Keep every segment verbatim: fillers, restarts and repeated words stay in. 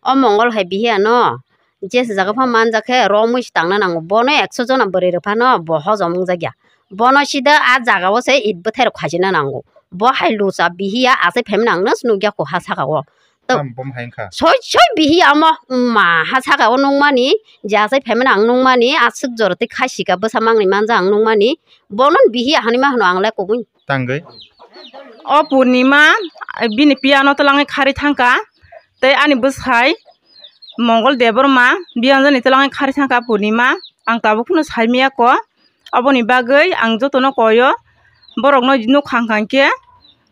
O Mongol hai bihiya no je se jaga pha manjak khe romwi se tangna nango. Bono ekso jona bwrwi rok phano bo hojom wngjak ya. Bono sida a jaga o se it bwthai rok khaisina nango. Bo hai lucha bihiya achai phaimani ang no se nukya kho ha saka o. To Tam bom hai wngkha. Soi soi bihiya omo ma ha saka o nukmani je achai phaimani ang nukmani aswk jora tei khaisika bwsa mangni manja ang nukmani. Bono bihiya hanwi ma hwno ang le kubui. Tangwi. O Purnima bini piyano twlangwi kharwi thangkha. Tei ani bwsai Mongol Debbarma biyanjani twlangwi kharwi thangkha Purnima. Ang tabuk phano saimaya kho. Aboni bagwi ang jotono koyo. Borokno nukha hwnkha khe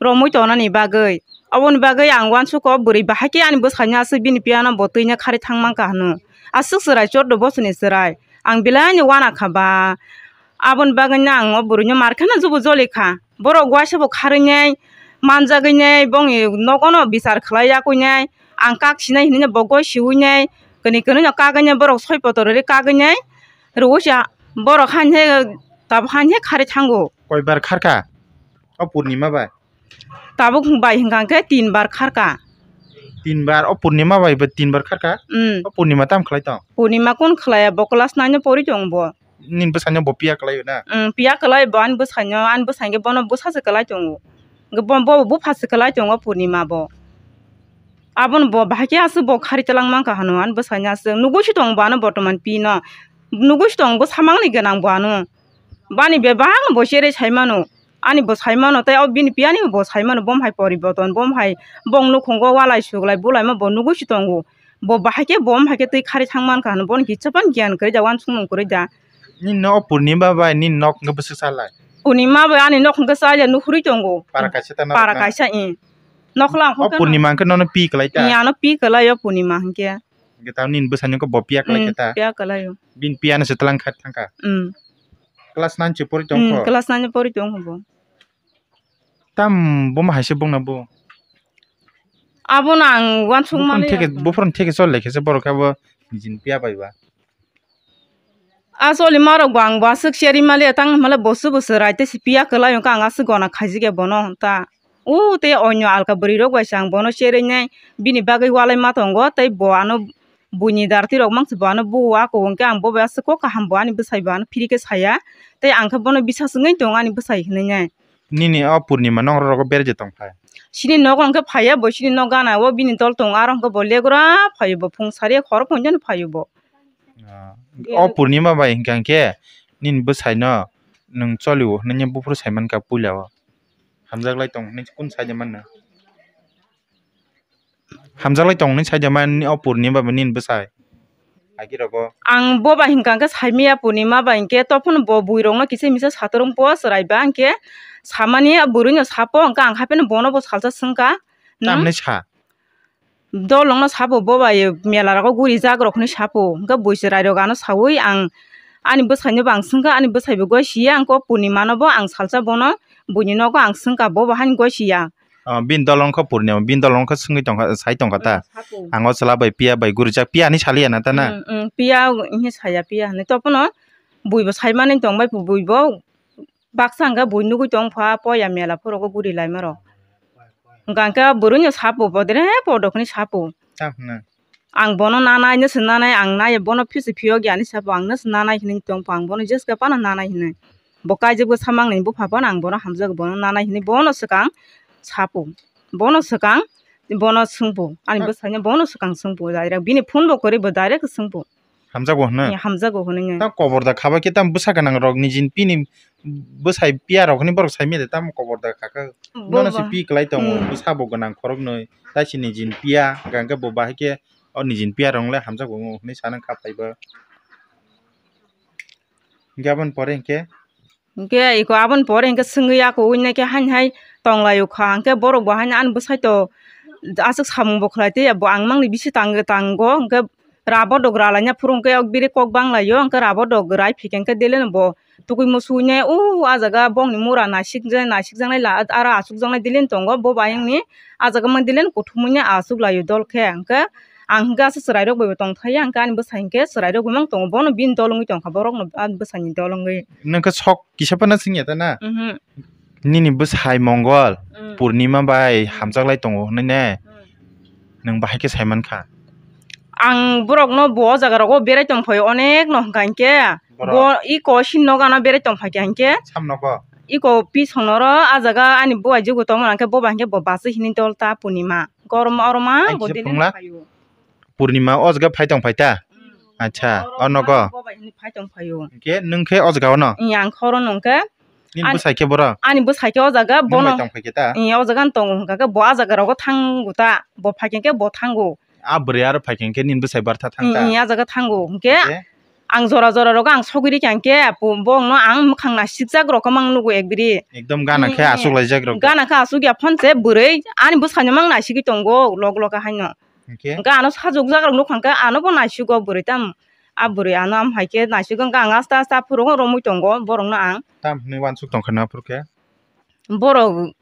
romwi tonani bagwi. Aboni bagwi ang uansukha bwrwi bahai khe ani bwsaino aswk bini piyano bo twino kharwi thangmankha hwnwi. Aswk chwrai chordo bosoni chwrai. Ang belaino uanakha ba. Aboni bagwino ang o bwrwino mar kheno jubu jolikha. Borok uaisa bo kharwinai, manjagwinai, bongni nogono bichar khlai yakwinai, ang kak sinai hinwi bo goi siwinai, kwnwi kwnwi no kagwinai, borok soi poto rwrwi kagwinai, rwui se borok han he tabuk han he kharwi thango. Koibar kharkha o Purnima bai? Tabuk bai hwnkha khe tin bar kharkha. Tin bar, o Purnima bai bo tin bar kharkha? Hmm. O Purnima tam khlai tong? Purnima kun khlai ya, bo class nine o pori tong bo. Nini bwsaino bo piya kwlaio na? Mm, piya kwlai bo ani bwsaino, ani bwsai khe bono bwsa se kwlai tongo. Bo, bo bupha se kwlai tongo Purnima bo. Abono bo bahai khe aswk bo khari twlang mankha hano ani bwsaino aswk. Nugui se tongo bo ano bortoman pino. Nugui se tongo bo samangni gwnang bo ano. Bani bebak no bo cherwi sai mano. Ani bo sai mano tei o bini piyani bo sai mano. Bom hai poriboton, bom hai bong nukhungo walai suglai bulaima bo nugui se tongo. Bo bahai khe bo wng hai khe twi khari thang mankha hwnwi bono kisa phano giyan kwrwi da, uansukmung kwrwi da. Nini no o Purnima bai nini nok hwnkhe bwswk salai? Purnima bai ani nok hwnkhe chaya nukhurwi tongo. Para kaisa ta norok para na? Kaisa, eh. Nokla o hwnkhe Purnima hwnkhe nono pi kwlai ta? Eh, ano pi kwlai o Purnima hwnkhe. Hwnkhe tamo nini bwsani hwnkhe bo piya kwlai khe ta? Hmm, piya kwlai o. Bini piyano se twlang kha thangkha? Hmm. Class nine se pori tongkho? Hmm, class nine pori tongkho bo. Tam boma hai se bongna bo. Abono ang uansuk mani. Buphuruni theke, buphuruni theke chol lai khe se borok khe bo nijini piya bai ba. A choli marok bo ang bo aswk cherwi maliya tang hwnmale bo se bo se raite se piya kwlai wngkha ang aswk gona khaijikya bono ta. O tei onyo alka bwrwi rok bai se ang bono cherwi nai bini bagwi walai ma tongo tei bo ano buini darti rok mang se bo ano buo ako hwnkhe ang bo bai aswk kok kaham bo ani bwsai bo ano phiri khe saya tei ang khe bono bisas wngwi tongo ani bwsai hinwi nai. Nini o Purnima nok rok berajak tong phai? Chini nogo hwnkhe phaiya bo, chini nok gana o bini dol tongo, aro hwnkhe bo legra phaio bo, phung sari khoro phunjani phaio bo. Ah, o Purnima bai hwnkha hwnkhe nini bwsaino nwng cholio hwnwi buphuru sai mankha puila o. Hamjaklai tong hwnwi kun sai de manna? Hamjaklai tong hwnwi sai de man o Purnima bai nini bwsai? Agi rogo. Ang bo bai hwnkha hwnkhe saimaya Purnima bai hwnkhe tophano bo bui rokno kisa misa satung po chwrai ba hwnkhe samani bwrwino sapo hwnkhe ang hapheno bono bo salsa swngkha. Hmm? Tamni sa? Dol wngno sapo bo bai mela rogo guri jak rok hwnwi sapo hwnkhe bui chwrai rok ano saui ang ani bwsaino bo ang swngkha ani bwsai bo goi siya hwnkhe o Purnima no bo ang salsa bono buini nogo ang swngkha bo bo haino goi siya. Ah, bini dol wngkha Purnima, bini dol wngkha swngwi tongkha, sai tongkha ta. Hmm, sapo. Ang o chwla bai piya bai gurijak, piya hinwi saliya na ta na? Hmm, hmm, piya hinwi saya, piya hinwi. Tophano bui bo sai manwi tong bai, bui bo baksa hwnkhe bui nugui tong pha, poya mela phuru guri lai maro. Hwnkha hwnkhe bwrwino sapo, bodire podo hinwi sapo. Ta hwnna. Ang bono nanai, nw se nanai, ang nai, bono phisi phiyok ya hinwi sapo, ang nw se nanai hinwi tong pha, ang bono jeska phano nanai hinwi. Bo kaijak bwsa mangni bupha phano ang bono hamjago, bono nanai hinwi bono swkang sapo, bono swkang bono swngpo, ani bwsaino bono swkang swngpo, direct bini phone bo kwrwi bo direct swngpo. Hamjago hwnwi? Eh, hamjago hwnwi. Ta kobor da khabai khe tamo bwsa gwnang rok nijini pini bwsai piya rok hinwi borok sai mede tamo kobor da khakha. Bo bono se ba- pi kwlai tongo, hmm, bwsa bo gwnang khoroknwi, tai se nijini piya, hwnkha hwnkhe bo bahai khe o nijini piya rok le hamjago hwnwi sana kha phaiba. Hwnkhe aboni pore hwnkhe? Hwnkhe iko aboni pore hwnkhe swngwi ako uinai khe haini hai tonglaio kha, hwnkhe borok bo haino ani bwsai to aswk samung bo khlai tei bo ang mangni bisi tang-, tango, hwnkhe rabo dok ralaina phuru hwnkhe biri kok banglaio, hwnkhe rabo dok rai phikhe hwnkhe deleno bo tukui musuinai o ah jaga bongni mura naisik je, naisik jaknai la aro asuk jaknai deleni tongo, bo bai wngni ah jaga mang deleni kuthumui asuk laio dol khe, hwnkhe ang hwnkhe aswk chwrairok bai bo tongthai ya, hwnkhe ani bwsai hwnkhe chwrairok bai mang tongo, bono bini dol wngwi tongkha, borokno ani bwsaini dol wngwi. Nwng khe sok kisa phano swngya ta na? Mhm. Nini bwsai Mongol, mm, Purnima bai, mm, hamjaklai tongo hwnwi ne? Mm. Nwng bahai khe sai mankha? Ang borok no bo o jaga rogo berai tong phai onek no hwnkha hinkhe. Borok? Bo iko sin nogo ano berai tong phai kha hinkhe. Sam nogo? Iko pisong noro a jaga ani buai jugo tongmani hinkhe bo bai hinkhe bo bachwi hini dol ta Purnima. Gorma orma Ai, bo kisa daily phungla? Phaio. Purnima o jaga phai tong phai ta? Hmm. Acha, o nogo? Bo bai hini phai tong phaio. Hinkhe nwng khe o jaga o no? Iya, ang khoro nung khe. Nini Ani, bwsai khe boro? Ani bwsai khe o jaga Nwng bono. Bai tong phai khe ta? Iya, o jaga no tongo hwnkha khe bo a jaga rogo thango ta, bo phai khe khe bo thango. A bwrwi aro phai khe hinkhe nini bwsai bartha thang ta? Iya, a jaga thango hinkhe. Hinkhe? Ang jora jora rogo ang sogwi rikha hinkhe, bo, bo no ang mwkhang nasikjak rok mang nugo ekbiri. Ekdom gana khe aswk laijak rok. Gana khe aswk ya phone se bwrwi ani bwsai no mang naisigwi tongo log log haino. Hinkhe? Hinkhe ano sajokjak rok nukha hinkhe ano bo naisigo bwrwi tam. A bwrwi ano am hai khe naisigo hinkhe ang aste aste aphuru romwi tongo borok no ang. Tam hinwi uansuk tongkha no aphuru khe? Borok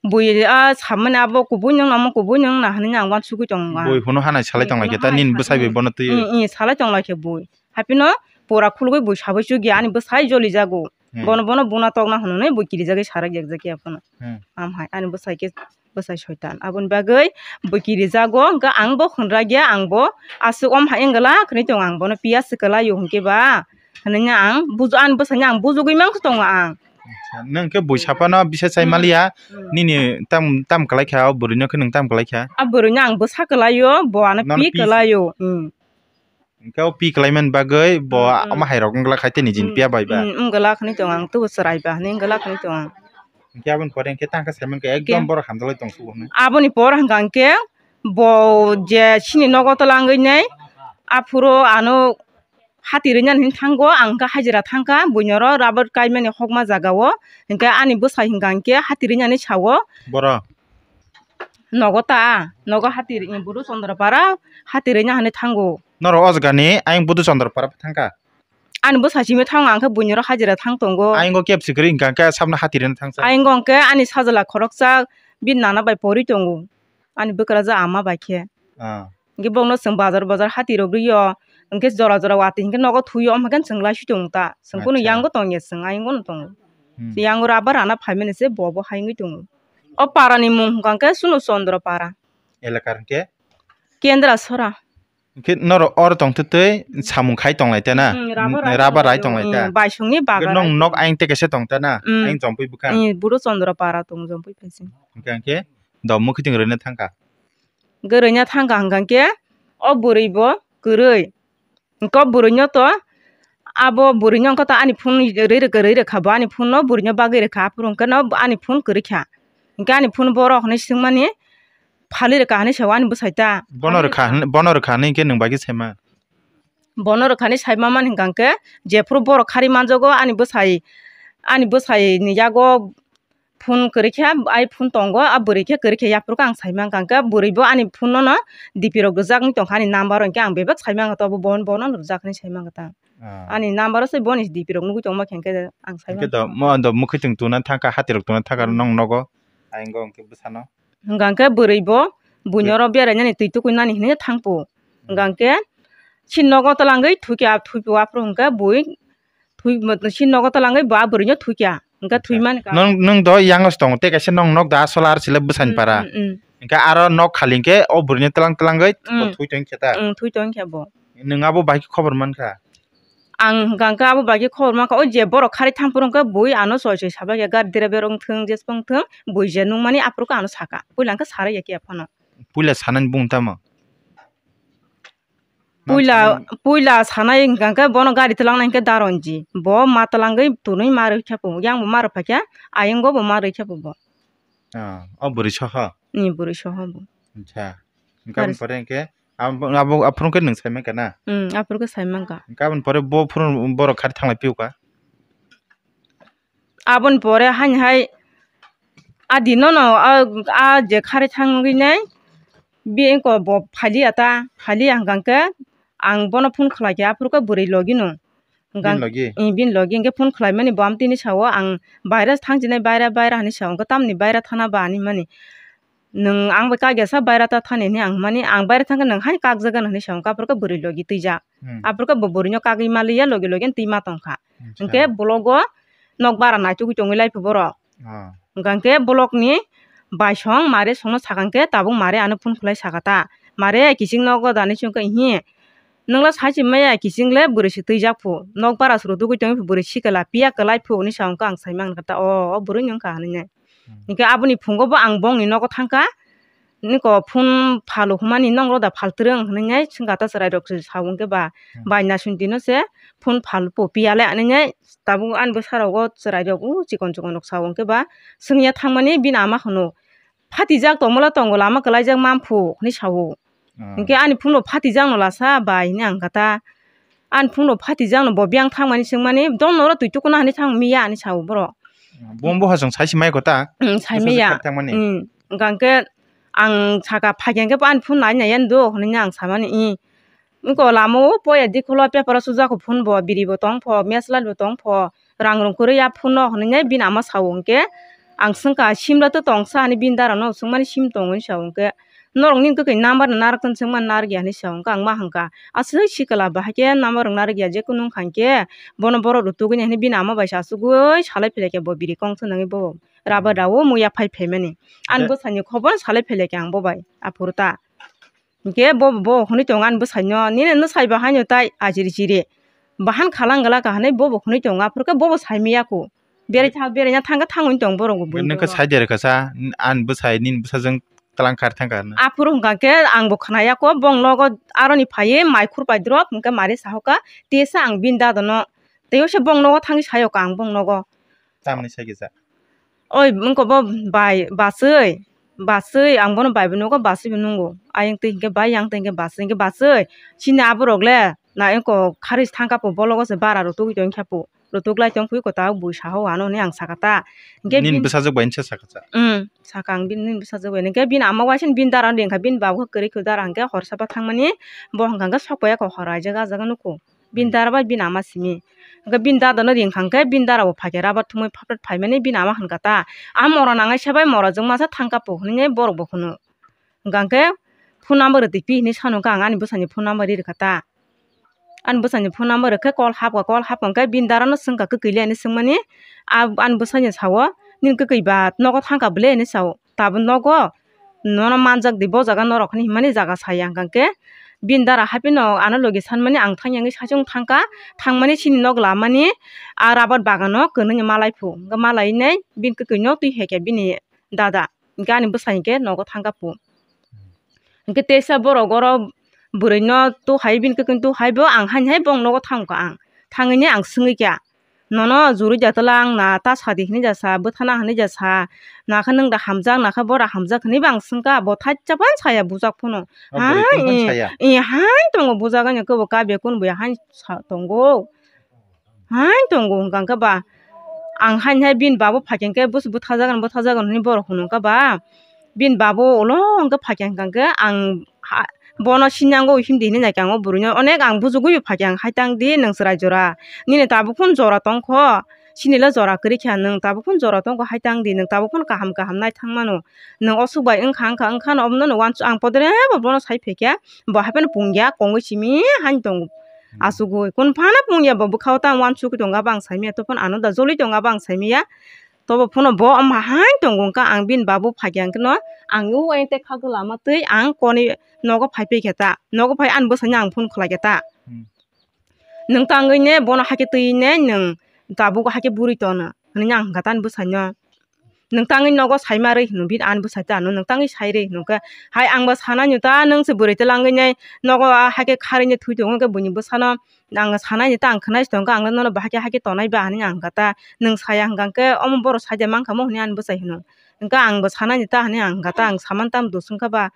bui a samani abo kubui nwng namo kubui nwng na hinwi ang uansugwi tongo ang. Bui hwnwi hanai salai tong lai khe ta nini bwsai bai bono twi. Salai tong lai khe bui. Haphino pura khulugwi bui sabai chukya ani bwsai joli jago. Hmm. Bono bono buna tokna hwnwi bui kirijagwi sarak yakjakya phano. Hmm. Am hai ani bwsai khe bwsai soitan. Aboni bagwi bui kirijago, hwnkhe ang bo khwnragya, ang bo aswk om hai wngla khwnwi tongo, ang bono piya swkalaio hwnkhe ba, hwnwi ang buju-, ani bwsaino ang bujugwi mang tongo ang. Acha, nwng khe bui saphano bisa chai maliya, hmm, nini tam, tam kwlai kha, o bwrwino khe nwng tam kwlai kha? A bwrwino ang bwsa kwlaio, bo ano pi kwlaio. Hmm. Hwnkhe o pi kwlaimani bagwi bo omo hai rok wngla khai tei nijini piya bai ba? Hmm, wngla khwnwi tongo ang, tubu chwrai ba hwnwi wngla khwnwi tongo ang. Hwnkhe aboni pore hwnkhe tangkha saimankha ekdom borok hamjalai tongsugo hwnwi. Aboni pore hwnkha hwnkhe bo je chini nogo twlangwi nai aphuru ano hati rwna hinwi thango, ang hwnkhe hajira thangkha, buini oro rubber kaimani hokma jagao, hwnkhe ani bwsai hwnkha hwnkhe hati rwna hinwi sao. Boro? Nogo ta, nogo hati rwna, Budu Chandra Para hati rwna hinwi thango. Norok o jaga ni ayang Budu Chandra Para thangkha? Ani bwsai simi thango, ang khe buini oro hajira thang tongo. Ayang o kebsi kwrwi hwnkha hwnkhe sabno hati rwna thangsa? Ayang o hwnkhe ani sajla khoroksa bini nana bai pori tongo, ani bwkrajak ama bai khe. Ah. Hwnkhe bokno chwng bazar bazar hati rok rwio, hwnkhe jora jora watwi hwnkhe nogo thuio, omo khe chwng lai si tongo ta, chwng kunu yango tongya, chwng ayang o no tongo. Hmm. Yango rubber rana phaimani se bo bo hai wngwi tongo. O para ni mung hwnkha hwnkhe Suno Chandra Para. Elakar hwnkhe? Kendra Sora. Hwnkhe norok oro tongtwtwi samung khai tonglai ta na? Hmm, rubber rai tonglai ta? Hmm, baisongni bagar. Hwnkhe nong nok ayang tei kaisa tong ta na? Hmm. Ayang Jompui bwkha? Hmm, Budu Chandra Para tong Jompui phaising. Hwnkhe, hwnkhe do mwkhwtwng rwina thangkha? Hwnkhe rwina thangkha hwnkha hwnkhe o bwrwi bo kwrwi. Hwnkhe o bwrwino to abo bwrwino hwnkhe to ani phone rwi rwkha, rwi rwkha bo ani phone no bwrwino bagwi rwkha, aphuru hwnkhe no ani phone kwrwi kha. Hwnkhe ani phone borok hinwi swngmani, phali rwkha hinwi sao ani bwsai ta. Bono rwkha hin-, bono rwkha hinwi hwnkhe nwng bai khe saima? Bono rwkha hinwi saima mani hwnkha hwnkhe jephuru borok khari manjago ani bwsai, ani bwsai ni yago phone kwrwi khe, ai phone tongo, a bwrwi khe kwrwi khe, yaphuru khe ang sai mankha, hwnkhe bwrwi bo ani phone no no D P rok rwjak wng tongkha ani number o, hwnkhe ang bebak sai mankha, tobo bo-, bono rwjak hinwi sai mankha ta. Ah. Ani number o se boni D P rok nugwi tongma khe, hwnkhe ang sai mankha. Hwnkhe do, mo do mwkhwtwng tuna thangkha, hati rok tuna thangkha, hmm, nong nogo, ayang o hwnkhe bwsano. Hwnkha hwnkhe bwrwi bo buini oro berainani twi tukui nani hinwi thangpo. Hmm. Hwnkha hwnkhe si nogo twlangwi thukya, thwipo aphuru hwnkhe bui thwi, si nogo twlangwi bo a bwrwino thukya. Hwnkhe thwimani ka. Nwng, nwng do yango se tongo, tei kaisa nwng nok da asol ar sile bwsani para. Mm, mm, mm. Hwnkhe aro nok khali hwnkhe o bwrwino twlang twlangwi bo thwi tong khe ta. Mm, thwi tong khe bo. Nwng abo bai khe khobor mankha? Ang hwnkha hwnkhe abo bai khe khobor mankha, o je borok khari thang phuru hwnkhe bui ano soi soi sabai khe gari driver wng thung, jeswk wng thung, bui je nungmani aphuru khe ano saka. Puila hwnkhe sarai ya khe phano. Puila sanani bung tamo? Puila, puila sanai hwnkha hwnkhe bono gari twlangnai hwnkhe Daronji. Bo ma twlangwi tunui ma rwkhe bo, yang bo ma rwphaikhe, ayang bo ma rwkhe bo. Ah, o bwrwi soho? Ni bwrwi soho bo. Acha. Hwnkhe aboni pore hwnkhe abo, abo, aphuru hwnkhe nwng sai mankha na? Hmm, aphuru khe sai mankha. Hwnkhe aboni pore bo phuru borok khari thanglai phiyokha? Aboni pore haini hai a dino no a, a je khari thangwi nai bini ko bo phaliya ta, phaliya hwnkha hwnkhe ang bono phone khlai khe aphuru khe bwrwi logi no. Hwnkha bini logi? Eh, bini logi hwnkhe phone khlaimani bo amtwini sao ang baira thang chinai baira baira hinwi sao hwnkhe tamni baira thana ba hinwi mani. Nwng ang bai kak ya sa baira ta thani hinwi ang mani ang baira thangkhe nwng hai kakjagan hinwi sao hwnkhe aphuru khe bwrwi logi twijak. Hmm. Aphuru khe bo bwrwino kagwi maliya logi logi twi ma tongkha. Acha. Hwnkhe blogo nok bara naitugwi tongwi lai phi borok. Ah. Hwnkha hwnkhe blokni baisong mare songno sakha hwnkhe tabuk mare ano phone khlai sakha ta. mare kiching nogo da hinwi swngkha, ihi. Nwngla saichimaya kiching le bwrwi se twijak phu. Nok bara se rw tugwi tongwi phu, bwrwi sikala piya kwlai phu hinwi sa wngkha, ang sai mankha ta, o, o bwrwi ni wngkha hinwi nai. Hmm. Hinkhe aboni phungo bo ang bongni nogo thangkha. Niko phone phalu hwnmani nokro da phaltrwng hinwi nai swngkha ta chwrairok se sa wngkhe ba. Hmm. Bai nasingtwi no se phone phalu phu piya le hinwi nai tabuk ani bwsarok o chwrairok o chikon chikon rok sa wngkhe ba swngya thangmani bini ama hwno. Phatijak tongmolo tongo, lama kwlaijak mamphu hinwi sao. Ah. Hinkhe ani phone bo phatijak no lasa bai hinwi ang kha ta. Ani phone bo phatijak no bo biyang thangmani swngmani, "Don noro twi tukuna hinwi thang miya," hinwi sao borok. Bo bo hasong saisi mai kota. Hmm, sai miya. Thangmani. Hmm, hwnkhe ang saka phaikhe hinkhe ani phone nai nai yan do hinwi ang samani, i. Wngkha lama o poya dikholo paper o sujak phone bo, biri bo tong pho, message bo tong pho, rang rung kwrwi ya phone no hinwi bini ama sao hwnkhe, ang swngkha sim la to tong sa hinwi bini dara no swngmani sim tongo hinwi sao hwnkhe, norok ni kwkhwi number no narwk tong swngmani narwk ya hinwi sao hwnkhe, ang ma hwnkha aswk sikla bahai khe number rok narwk ya, je kunu wngkha hinkhe bono borok rw tugwi nai hinwi bini ama bai se asugwi salai philai khe bo biri kong thwnangwi bo rubber rao muya phai phaimani. Ani bwsani khobor salai philai khe ang bo bai aphuru ta. Hinkhe bo, bo hwnwi tongo ani bwsaino, "Nini nwsai bo haino tai ajiri jiri. Bahan khalang glak," hinwi bo bo hwnwi tongo. Aphuru khe bo bo sai miya kho. Berai tha-, beraina thangkha thangwi tong borok bo bui tongo. Nwng khe sai de rwkha sa, ani bwsai nini bwsajwng twlang kar thangkha hinwi. Aphuru hwnkha khe ang bo khwnaya kho, bong nogo aroni phaiwi mai khur pai drop, hinkhe mari sahokha, tesa ang bini dada no. Tei se bong nogo thangwi sayokha ang bong nogo. Tamni sai kisa. Oi, wngkha bo bai, baswi, baswi, ang bono bai bo nungo, baswi bo nungo. Ayang twi hinkhe bai, yang twi hinkhe baswi, hinkhe baswi. Chini aborok le, na wngkha kharwi thangkha po, bologo se bara rw tugwi tong kha po. Rw tuglai tong phui kwtal bui saho ano hinwi ang sakha ta. Hinkhe nini bwsajwk bai nini se sakha cha? Mm, sakha ang bini, nini bwsajwk bai. Hinkhe bini ama waisano bini dara no ringkha, bini baba khe kwrwi khe dara hinkhe horsa ba thangmani, bo hwnkha hinkhe sok pai ya kho hor aijak ah jaga nukho. Bini dara bai bini ama simi. Hwnkhe bini dada no ringkha hwnkhe bini dara bo phaikhe rubber thumui phaprat phaimani bini ama hwnkha ta, "A mora nangnai se bai mora jwk masa thangkha po," hinwi borok bo hwno. Hwnkha hwnkhe phone number rwtwi pi hinwi sano hwnkha ang ani bwsani phone number ri rwkha ta. Ani bwsani phone number rwkhe call hapkha, call hapkha hwnkhe bini dara no swngkha kwkwi le hinwi swngmani, a ani bwsani sao, "Nini kwkwi ba nogo thangkha bwle?" hinwi sao. Tabuk nogo nono manjak di, bo jaga norok hinwi himani jaga saya hwnkha khe bini dara haphino ano logi sanmani ang thangya wngwi saichung thangkha, thangmani chini nok lamani a rabar bagano kwnwi malai phu, hwnkhe malai nai bini kwkwi no twi hai khe bini dada, hwnkhe ani bwsai hwnkhe nogo thangkha phu. Hwnkhe teisa borok oro bwrwi no tuhai, bini kwkwi no tuhai bo ang haini hai bong nogo thangkha ang, thangwi nai ang swngwi kha. Nono jurui ja twlang na ta sadi hinui ja sa, bwthana hinui ja sa, nakhe nwng da hamjak, nakhe bora hamjak hinui bang swngkha, bo thaisa phano saya bujak phano. O bwrwi hai, phano i, saya. I, hai tongo bujak, ani kebo ka bekun buya hai sa tongo. Hai tongo hwnkha khe ba. Ang haini hai bini babo phaikhe khe bus-, bwthajagan, bwthajagan hinui borok hwnwi kha ba. Bini babo ulo hwnkhe phaikhe hwnkha khe ang ha-, bono sinyango himdi hinui naikhe ang o bwrwino onek ang bujugwi bo phaikhe ang hai tang di nwng chwrai jora. Nini tabuk phano jora tongkho. Chini le jora kwrwi kha nwng tabuk phano jora tongkho hai tang di nwng tabuk phano kaham kaham nai thang mano. Nwng osuk bai wngkha wngkha wngkhano omono no uansuk ang podre bo bono sai phaikhe bo hai phano pungya kongwi simi haino tongo. Asugwi kun phano pungya bo bwkhao ta uansuk tongo abo ang saimanya to phano ano da joloi tongo abo ang saimanya. Tobo phano bo wngma hai tongo, hwnkha ang bini babu phaikha hwnkhe no ang o ayang tei khagwi lama twi ang koni nogo phai phaikha ta, nogo phai ani bwsano ang phone khlai kha ta. Hmm. Nwng tangwi ne bono hakhe twi ne nwng tabuk hakhe buri tono hinwi ang hwnkha ta ani bwsano. Nwng tangwi nogo saima rwi hwnwi bini ani bwsai ta ano nwng tangwi sai rwi hwnwi khe hai ang bo sanai no ta nwng se bwrwi twlangwi nai nogo hakhe kharwi ne thwi tongo hwnkhe buini bwsano. Ang sanai ni ta ang khwnai si tongkha, ang nono bahai khe hai khe tonai ba hinui ang kha ta. Nwng saya hwnkha khe omo borok saida mankha mo hinui ani bwsai hino. Hwnkhe ang bo sanai ni ta hinui ang kha ta, ang saman tamo dusung kha ba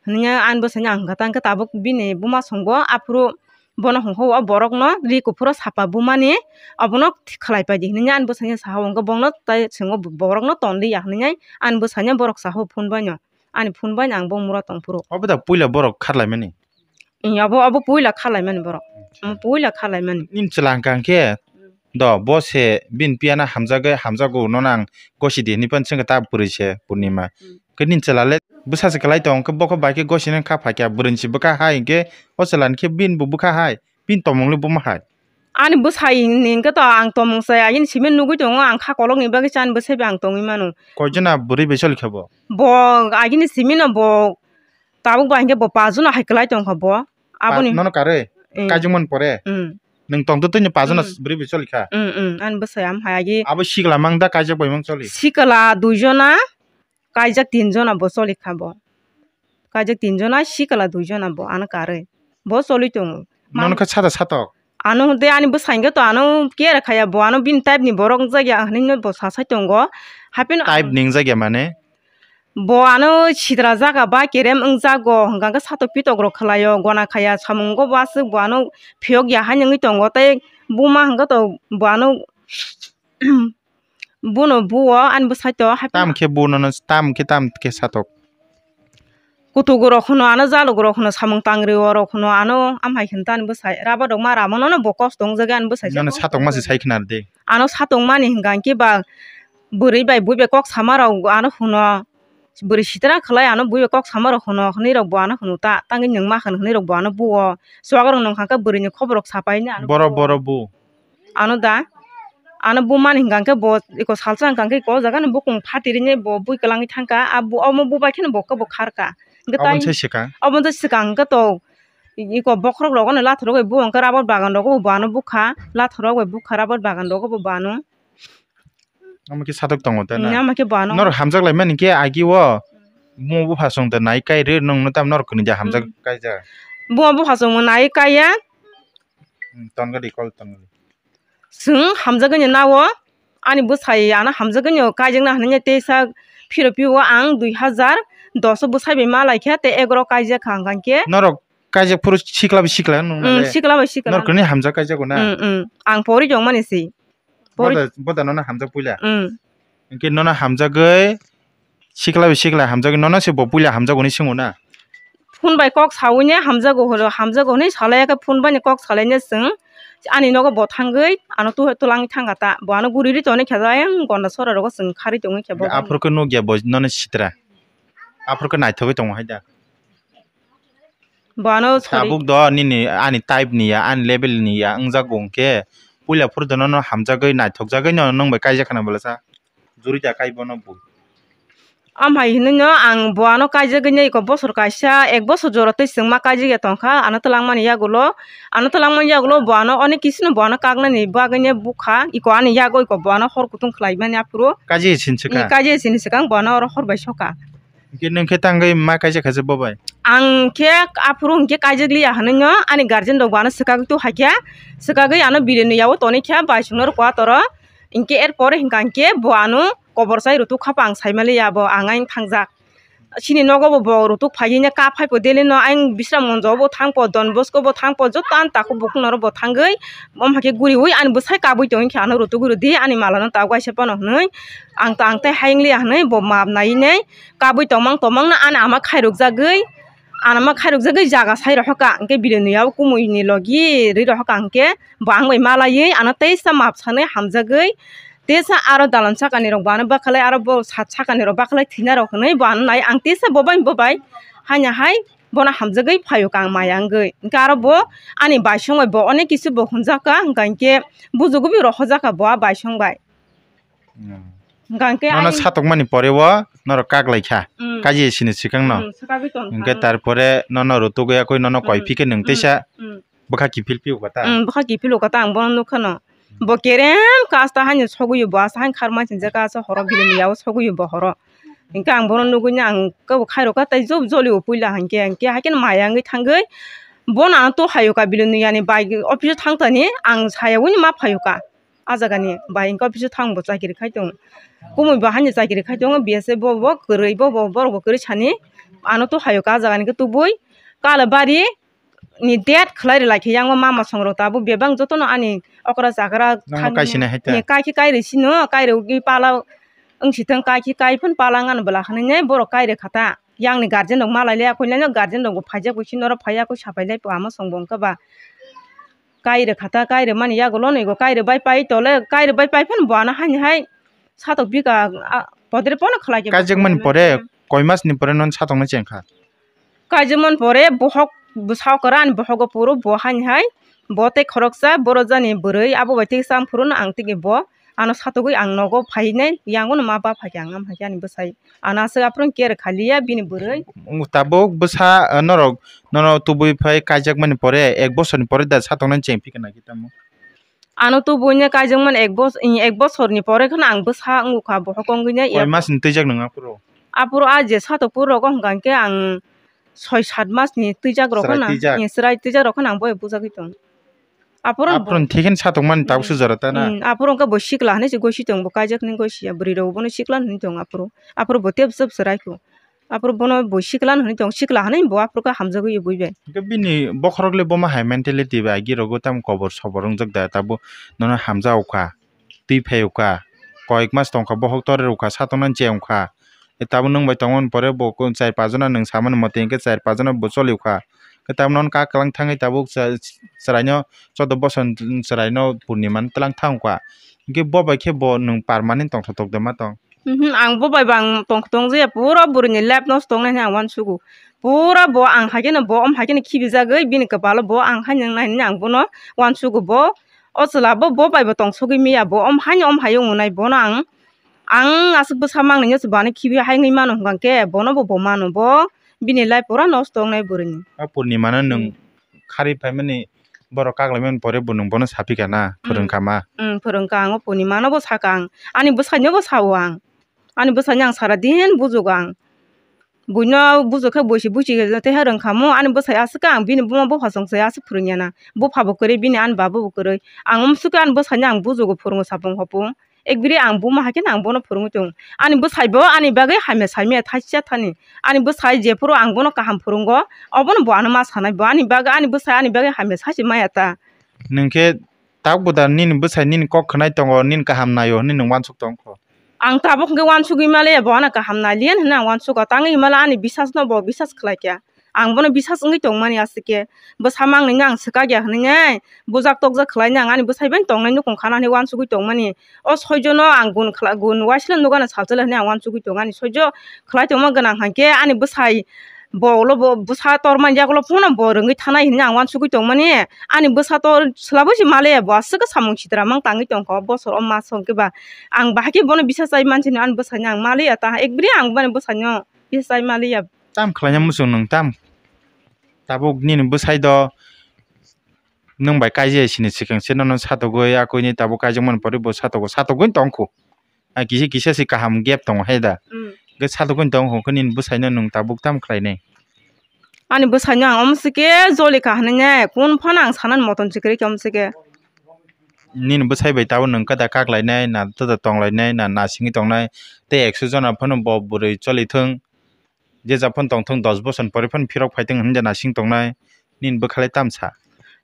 hinui ani bwsai no ang kha ta. Hwnkhe tabuk bini buma songbo aphuru bono hwnkhai o borok no ri kuphuru sapa buma ni obono khlai pai di hinui ani bwsai no saha o, hwnkhe bongno tai swngo borok no ton li ya hinui ani bwsai no borok saha o phone bai no. Ani phone bai no ang bo mura tong phuru. Obo da puila borok kharlai mani. Abo, abo puila khalai mani borok. Acha. Omo puila khalai mani. Nini chwla hwnkha hwnkhe, do, bo se bini piya no hamjagwi, hamjago, nono ang gosi di hinui phano swngkha ta bwrwi se Purnima. Hmm. Khe nini chwla le bwsa se kwlai tong, khe bo khe bai khe gosi nang kha phai kha, bwrwi ni se bwkha hai, hwnkhe o chwla ni khe bini bo bwkha hai, bini tongmung le buma hai. Ani bwsai ni hwnkhe to ang tongmung se, agini simi nugwi tongo, ang kha kolok ni bagwi chani bwsai bai ang tongwi mano. Koi jona bwrwi bai choli kha bo? Bo agini simi no bo Tabuk ba hinkhe bo pajuno hai kwlai tongkha bo. Aboni nono karwi? Eh. Kaijakmani pore? Mm. Nwng tongtwtwini pajuno, mm, bwrwi bai cholikha? Mm, mm. Ani bwsai am hai agi. Abo sikla mang da kaijak bai mang choli? Sikla duijona, kaijak tinjona bo cholikha bo. Kaijak tinjona, sikla duijona bo ano karwi. Bo choli tongo. Nono khe sada satok? Ano hwnkhe ani bwsai hwnkhe to ano care khaya bo, ano bini type ni borok wngjakya hinwi no bo sasai tongo. Hapheno type ni wngjakya mane? Bo ano sitra jaga ba kerem wngjago, hwnkha khe satok pitok rok khwlaio, gona khaya, samung go bo aswk bo ano phiyok ya hai wngwi tongo, tei buma hwnkhe to bo ano bono buo ani bwsai to hai. Tam khe bo nono, tam khe, tam khe satok? Kutugo rok hwno ano, jaluk rok hwno, samung tangri o rok hwno ano, amhai hwn tani bwsai rubber rok ma ramo nono bo kosto wngjago ani bwsai. Nono satok ma se sai khna de. Ano satok mani hwnkha khe ba bwrwi bai bui bai kok sama rok ano hwno. Bwrwi sitra khwlai ano bui bai kok sama rok hwno hwnwi rok bo ano hwno ta, tangwi nwng ma hwn hwnwi rok bo ano buo. Chuwak rok nung kha khe bwrwi ni khobor rok sapai ni ano borok, buo. Borok bu. Ano da, ano bumani hwnkha khe bo eko salsa hwnkha khe eko jaga ni bukung phatiri ni bo bui kwlangwi thangkha, a bu-, omo bubai kheno bo khe bo kharkha. Hwnkhe tai obo se swkang? Obo se swkang hwnkhe to eko bokhorok rogo no lathorogwi bo hwnkhe rubber bagan rogo bo ano bukha, lathorogwi bukha rubber bagan rogo bo ano. Omo khe satok tongo ta na? Omo khe bo ano. Norok hamjak lai mani khe agi o, mo bupha song da nai kai re, nong no tam norok kwnwi ja hamjak, mm, kaijak. Bo bupha song mo nai kai ya. Hmm, tongodi kol tongodi. Chwng hamjagwi no nao, ani bwsai ano hamjagwi no kaijakna hinwi teisa phiro phio ang dui hazar dos o bwsai bai ma laikha tei egaro kaijakha hwnkha khe. Norok kaijak phuru sikla bai sikla nung, mm, nale? Sikla bai sikla. Norok kwrwini hamjak kaijago na? Mm, mm. Ang pori tongmani si. Pori- Boda, boda nono hamjak puila? Mm. Hwnkhe nono hamjagwi sikla bai sikla hamjagwi nono se bo puila hamjago hinwi swngo na? Phone bai kok sawi ne hamjago horo, hamjago hinwi salai ya khe phone bai ni kok salai ne chwng ani nogo bo thangwi ano tu-, twlangwi thangkha ta. Bo ano guri ri toni khe ayang gonda sora rogo chwng kharwi tongwi khe bo. Aphuru khe nukya bo nono sitra. Aphuru khe naithogwi tongo hai da. Bo ano sorry. Tabuk do nini ani type ni ya, ani level ni ya wngjago hwnkhe puila phuru do nono hamjagwi naithokjagwi nono nwng bai kaijak khna bwlasa. Juri da kai bono bo. Amhai hinwi no ang bo ano kaijagwi no eko bosor kaisa, ek bosor jora twi chwngma kaijagya tongkha ano twlangmani yagulo. Ano twlangmani yagulo bo ano onek kisino bo ano kaknani bagwi no bukha, eko ani yago eko bo ano hor kutung khlai mani aphuru. Kaijagya sini swkang? Kaijagya sini swkang bo ano oro hor bai soka. Hwnkhe nwng khe tangwi ma kaijak kha se bo bai? Ang khe aphuru hwnkhe kaijak liya hinwi no ani guardian rok bo ano swkagwi tu hai khe, swkagwi ano bini yago tonwi khe bai songno rw kwatoro. Hwnkhe er pore hwnkha hwnkhe bo ano kobor chai rwtuk kha pa ang sai maliya bo ang ayang thangjak. Chini nogo bo bo rwtuk phaiwi no kap phai po daily no ayang Bisram Monjo bo thang po, Don Bosco bo thang po, joto ani takhuk bukhuk norok bo thangwi omo hai khe guriwi ani bwsai kabwi tongwi khe ano rwtugwi rwdi ani mala no tabuk waisa phano hinwi. Ang to ang tei hayung liya hinwi bo map naiwi nai kabwi tongmang tongmang no ani ama khairokjagwi, ani ama khairokjagwi jaga sai rohorkha, hwnkhe bini yago kumui ni logi ri rohorkha, hwnkhe bo ang bai malaiwi ano teisa map sanwi hamjagwi, teisa aro dalan saka ni rok bo ano bakhalai, aro bo sat saka ni rok bakhalai thwina rok hinwi bo ano nai, ang teisa bo bai bo bai haino hai bono hamjagwi phaio kang maya wngwi, hwnkhe aro bo ani baisong bai bo onek kisu bo hwnjak kha, hwnkha hwnkhe bujugo bi rohorjak kha bo a baisong bai. Hmm. Hwnkha hwnkhe nono ani satokmani pore o norok kak lai kha. Hmm. Kaji sini swkang no. Hmm, swkagwi tong kha. Hwnkhe tarpore nono rwtugwi yakwi nono koi phikhe nwng teisa bwkha kiphil phio kha ta? Hmm, bwkha kiphil o kha ta, ang bono nukha no. Bo kerem khe asta haino sogwi bo, asta haino kharma sinjak kha, asa horo bini yago sogwi bo horo. Hwnkhe ang bono nugwi no ang kebo khairokha tei job jolio puila hinkhe, hinkhe haikhe maya wngwi thangwi bono ang to phaio kha, bini yani bai office o thang thani ang saya wngwi ma phaio kha. A jaga ni bai hinkhe office o thang bo chakiri khai tongo. Kumui bo haino chakiri khai tongo, B S F bo, bo kwrwi bo, bo borok bo kwrwi sani ano to phaio kha a jaga ni khe tubui Kalabari ni date khwlai rwlai khe yang o mama song rok tabuk bebak jotono ani okra chakra nang thang kaisini hai ta? Ni kai khe kai rw sino, kai rw gi pala wng si thang, kai khe kai phano pala wng ani bwla hinwi borok kai rw kha ta. Yang ni guardian rok malai le akoi le guardian rok bo phaijak bai sino oro phai ya koi sapai lai po ama song bo wng kha ba kai rw kha ta, kai rw mani yagulo no ego kai rw bai pai tole, kai rw bai pai phano bo ano haini hai satok bika, a, podre pono khwlai khe. Kaijak mani pore koi mas ni pore non satok no cheng kha? Kaijakmani pore bohok bwsa okra ani bohogo phuru bo haini hai bo tei khoroksa boro jani bwrwi abo bai tei cham phuru no ang tei bo Ano satogwi ang nogo phainai, yango no ma ba phaikha ang, am phaikha ani bwsai. Ano aswk aphuru care khaliya bini bwrwi. Tabuk bwsa, ah, norok, nono tubui phai kaijakmani pore, ek bosorni pore da satoknani cheng phikha nai khe tamo? Ano tubuino kaijakmani ek bos-, ek bosorni pore kheno ang bwsa wngkha bohok wngwino. Koi masni twijak nwng aphuru? Aphuru a je satok phuru rogo hwnkha khe ang soi sat masni twijak rok kheno, chwrai twijak rok kheno ang boyag bujagwi tongo. Aphuru aphuru thikhen satokmani tabuk sujara ta na? Aphuru hwnkhe bo sikla hinwi se gosi tongo, bo kaijaknai gosi ya, bwrwi rok bono sikla hinwi tongo aphuru. Aphuru bo tebsep chwrai kho. Aphuru bono bo sikla hinwi tongo, sikla hinwi bo aphuru khe hamjagwi bui bai. Hwnkhe bini bokhorok le boma hai mentality bai agi rogo tamo kobor sobor wngjak da, tabuk nono hamjao kha, twi phai o kha, koyek mas tong kha, bohok tor rw kha, satoknani cheng kha. Tabuk nwng bai tongmani pore bo char pach jona nwng samani mote hwnkhe char pach jona bo choli o kha. Khe tabuk nono kak kwlang thangwi tabuk chwraino chaudo bosor chwraino purnima no twlang thang kha. Hwnkhe bo bai khe bo nwng permanent tongthok tong de ma tong? Mhm, ang bo bai bo ang tong tong je pura bwrwini life nosto wngnai hinwi ang uansugo. Pura bo ang hai kheno bo om hai kheno khibijagwi bini kwpalo bo ang hai wngnai hinwi ang bono uansugo. Bo o chwla bo, bo bai bo tongsogwi miya, bo om haino om hai wngnai bono ang, ang aswk bwsa mangnai no se bo ano khibi hai wngwi mano hwnkha khe bono bo, bo mano bo bini life pura nosto wngnai bwrwini. O purnima no nwng kharwi phaimani borok kaklaimani pore bo nwng bono saphikha na, phwrwngkha ma? Mm, phwrwngkha ang o purnima no bo sakha ang, ani bwsai no bo sao ang, ani bwsai no ang sara din bujugo ang. Buino bujukhe buisi buisi tei hai rwngkha mo, ani bwsai aswk khe ang bini buma bupha chwngsai aswk phwrwngya na, bupha bo kwrwi bini ani baba bo kwrwi, ang umsukhe ani bwsai no ang bujugo phwrwngo sapung hopung. Ekbiri ang buma hai kheno ang bono phwrwngwi tongo. Ani bwsai bo ani bagwi hamya samya thaisa thani. Ani bwsai jephuru ang bono kaham phwrwngo, obono bo ano ma sanai. Bo ani bagwi, ani bwsai ani bagwi hamya sachi maya ta. Nwng khe tabuk bo da nini bwsai nini kok khwnai tongo, nini kaham naio hwnwi nwng uansuk tong kho? Ang tabuk hwnkhe uansugwi maliya, bo ano kaham naliya hwnwi ang uansugo. Tangwi himala ani bisas no bo bisas khlai kha. Ang bono bisas wngwi tongmani aswk khe. Bwsa mangnwi no ang swkakya hwnwi nai bujak tokjak khlai nai ang ani bwsai bai tongnai nukung khana hinwi uansugwi tongmani. O soijo no ang gun khla-, gun waisle nukgana salsale hinwi ang uansugwi tongo. Ani soijo khlai tongma gwnang hai khe ani bwsai bo ulo bo bwsa tormani yagulo phano bo rwngwi thanai hinwi ang uansugwi tongmani. Ani bwsa tor swlabo se maliya, bo aswk khe samung sitra mang tangwi tongkha o bosor o maso hwnkhe ba. Ang bahai khe bono bisas chai mansini ani bwsai no ang maliya ta, ekbiri ang bono bwsai no bisas chai maliya. Tam khlaina muchung nwng tam? Tabuk nini bwsai do nwng bai kaijai sini swkang se nono satogwi akwini tabuk kaijakmani pore bo satogo, satogwi tongkhu. A kisa kisa se kaham gap tongo hai da. Mm. Hwnkhe satogwi tongkhu hwnkhe nini bwsai no nwng tabuk tam khlainai? Ani bwsai no ang omo se khe joli kha hinwi nai kun phano ang sanani moton se kwrwi khe omo se khe. Nini bwsai bai tabuk nwng khe da kaklainai na, tonglainai na, nasingwi tongnai tei ekso jona phano bo bwrwi choli thung. Je ja phano tongthung, dos bosor ni pore phano phirok phaithung hinwi nasing tongnai, nini bwkhalai tamsa?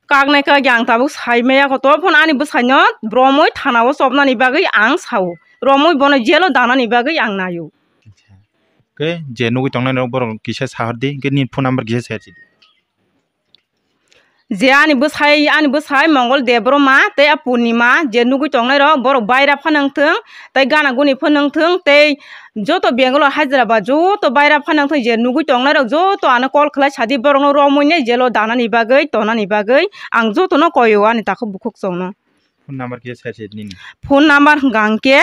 Kaknai kaki ang tabuk sai maya kho, to phano ani bwsaino romwi thanao chopnani bagwi ang sao, romwi bono jelo danani bagwi ang naio. Khe je nugwi tongnai rok borok kisa sahor di, hwnkhe nini phone number kisa share sidi. Je ani bwsai, ani bwsai Mongol Debbarma tei a Purnima je nugwi tongnai rok, borok baira phano wngthung tei gana guni phano wngthung tei joto Bangalore, Hyderabad joto baira phano wngthung, je nugwi tongnai rok joto ano call khlai sadi, borokno romwi nai jelo danani bagwi, tonani bagwi ang jotono koio ani takhuk bukhuk chwngno. Phone number kisa share sidi nini. Phone number hwnkha hwnkhe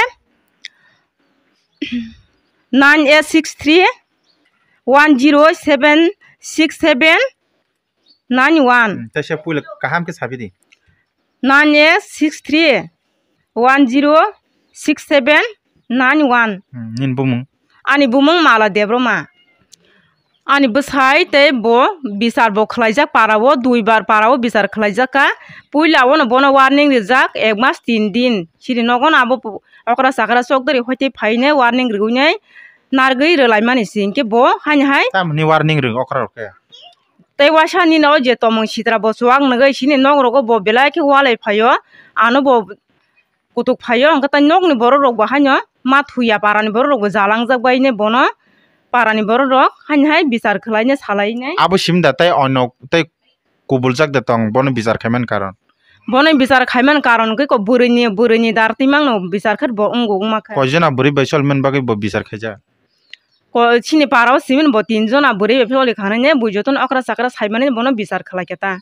nine eight six three one zero seven six seven nine one. Hmm, teisa puila kaham khe sabi di. Nine eight six three one zero six seven nine one. Hmm, nini bumung? Ani bumung Mala Debbarma. Ani bwsai tei bo bichar bo khlaijak, parao duibar parao bichar khlaijak kha. Puila ono bono warning rijak ek mas tin din. Chini nogo no abo okra chakra chokdari hoite phainai warning riwinai nargwi rwlaimani si, hinkhe bo haini hai. Tamoni warning rwng okra rok khe? Tei waisa nini o je tomung sitra bo chuwak nugwi sini nok rogo bo belai khe walai phaio, ano bo kutuk phaio, hwnkhe tei nokni borok rok bo haino ma thuya, parani borok rok bo jalangjak bai ne bono, parani borok rok haini hai bichar khlai ne salai nai. Abo simi da tei onok tei kubuljak de tong, bono bichar khaimani karon? Bono bichar khaimani karon khe ko bwrwini, bwrwini dar twimang no bichar khe bo wngo wngma khe. Koijona bwrwi bai cholmani bagwi bo bichar khaijak? Ko, chini parao simini bo tin jona bwrwi bai pholi khanai ne, bui jotono okra chakra saimani bono bichar khlai khe ta.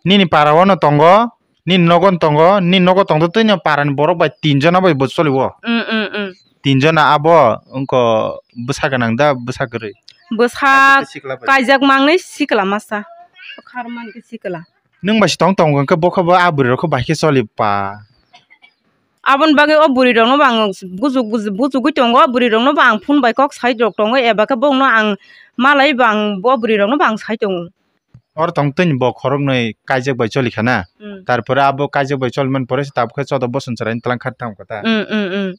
Nini parao no tongo Nini nogo tongo, nini nogo tongtwi twino parani borok bai tinjona bai bo choliwo. Mm, mm, mm. Tinjona abo wngkha bwsa gwnang da bwsa kwrwi? Bwsa kaijak mangnwi sikla masa. Kharmani khe sikla. Nwng bai se tong tongo hwnkhe bokha bo a bwrwi rok khe bai khe choli pa. Aboni bagwi o bwrwi rokno bo ang bujuk, bujuk, bujugwi tongo, bwrwi rokno bo ang phone bai kok sai rok tongo, eba khe bokno ang malai bo ang bo bwrwi rokno bo ang sai tongo. Oro tong twi bo khoroknwi kaijak bai choli khana. Mm. Tarpore abo kaijak bai choli man pore se tabuk khe chodo boson chwrai tlang kha tamo khe ta. Mm, mm, mm.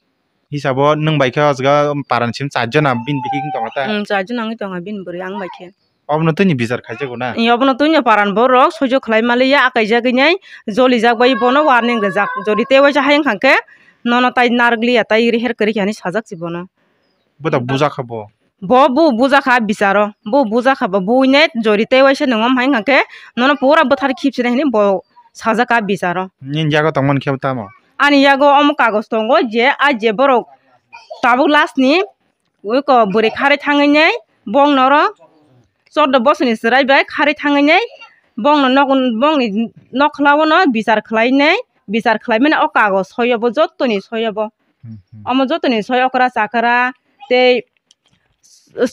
Hisabo nwng bai khe o jaga parani sim char jona bini bihik wng tongo ta. Mm, char jona wngwi tongo bini bwrwi ang bai khe. Obono twini bichar khaijago na? Ee, obono twini paran borok soijo khlai maliya, akaijagwi nai jolijak bai bono warning rijak. Jodi tei waisa hayung kha khe nono tai narwkliya, tai reher kwrwi kha hinwi sajak se bono. Bo da buja kha bo? Bo bu buja kha bicharo. Bo buja kha bo, buine jodi tei waisa nungom hayung kha khe nono pura bwthar khipsina hinwi bo sajak kha bicharo. Nini yago tongmani khe tamo? Ani yago omo kagoj tongo je a je borok tabuk last ni Ui ko bwrwi kharwi thangwi nai bong noro chordo bosoni chwrai bai kharwi thangwi nai bong no nok, bong ni nokla o no bichar khlai nai, bichar khlai mani o kagoj soi obo joto ni soi obo. Hmm, hmm. Omo joto ni soi okra chakra tei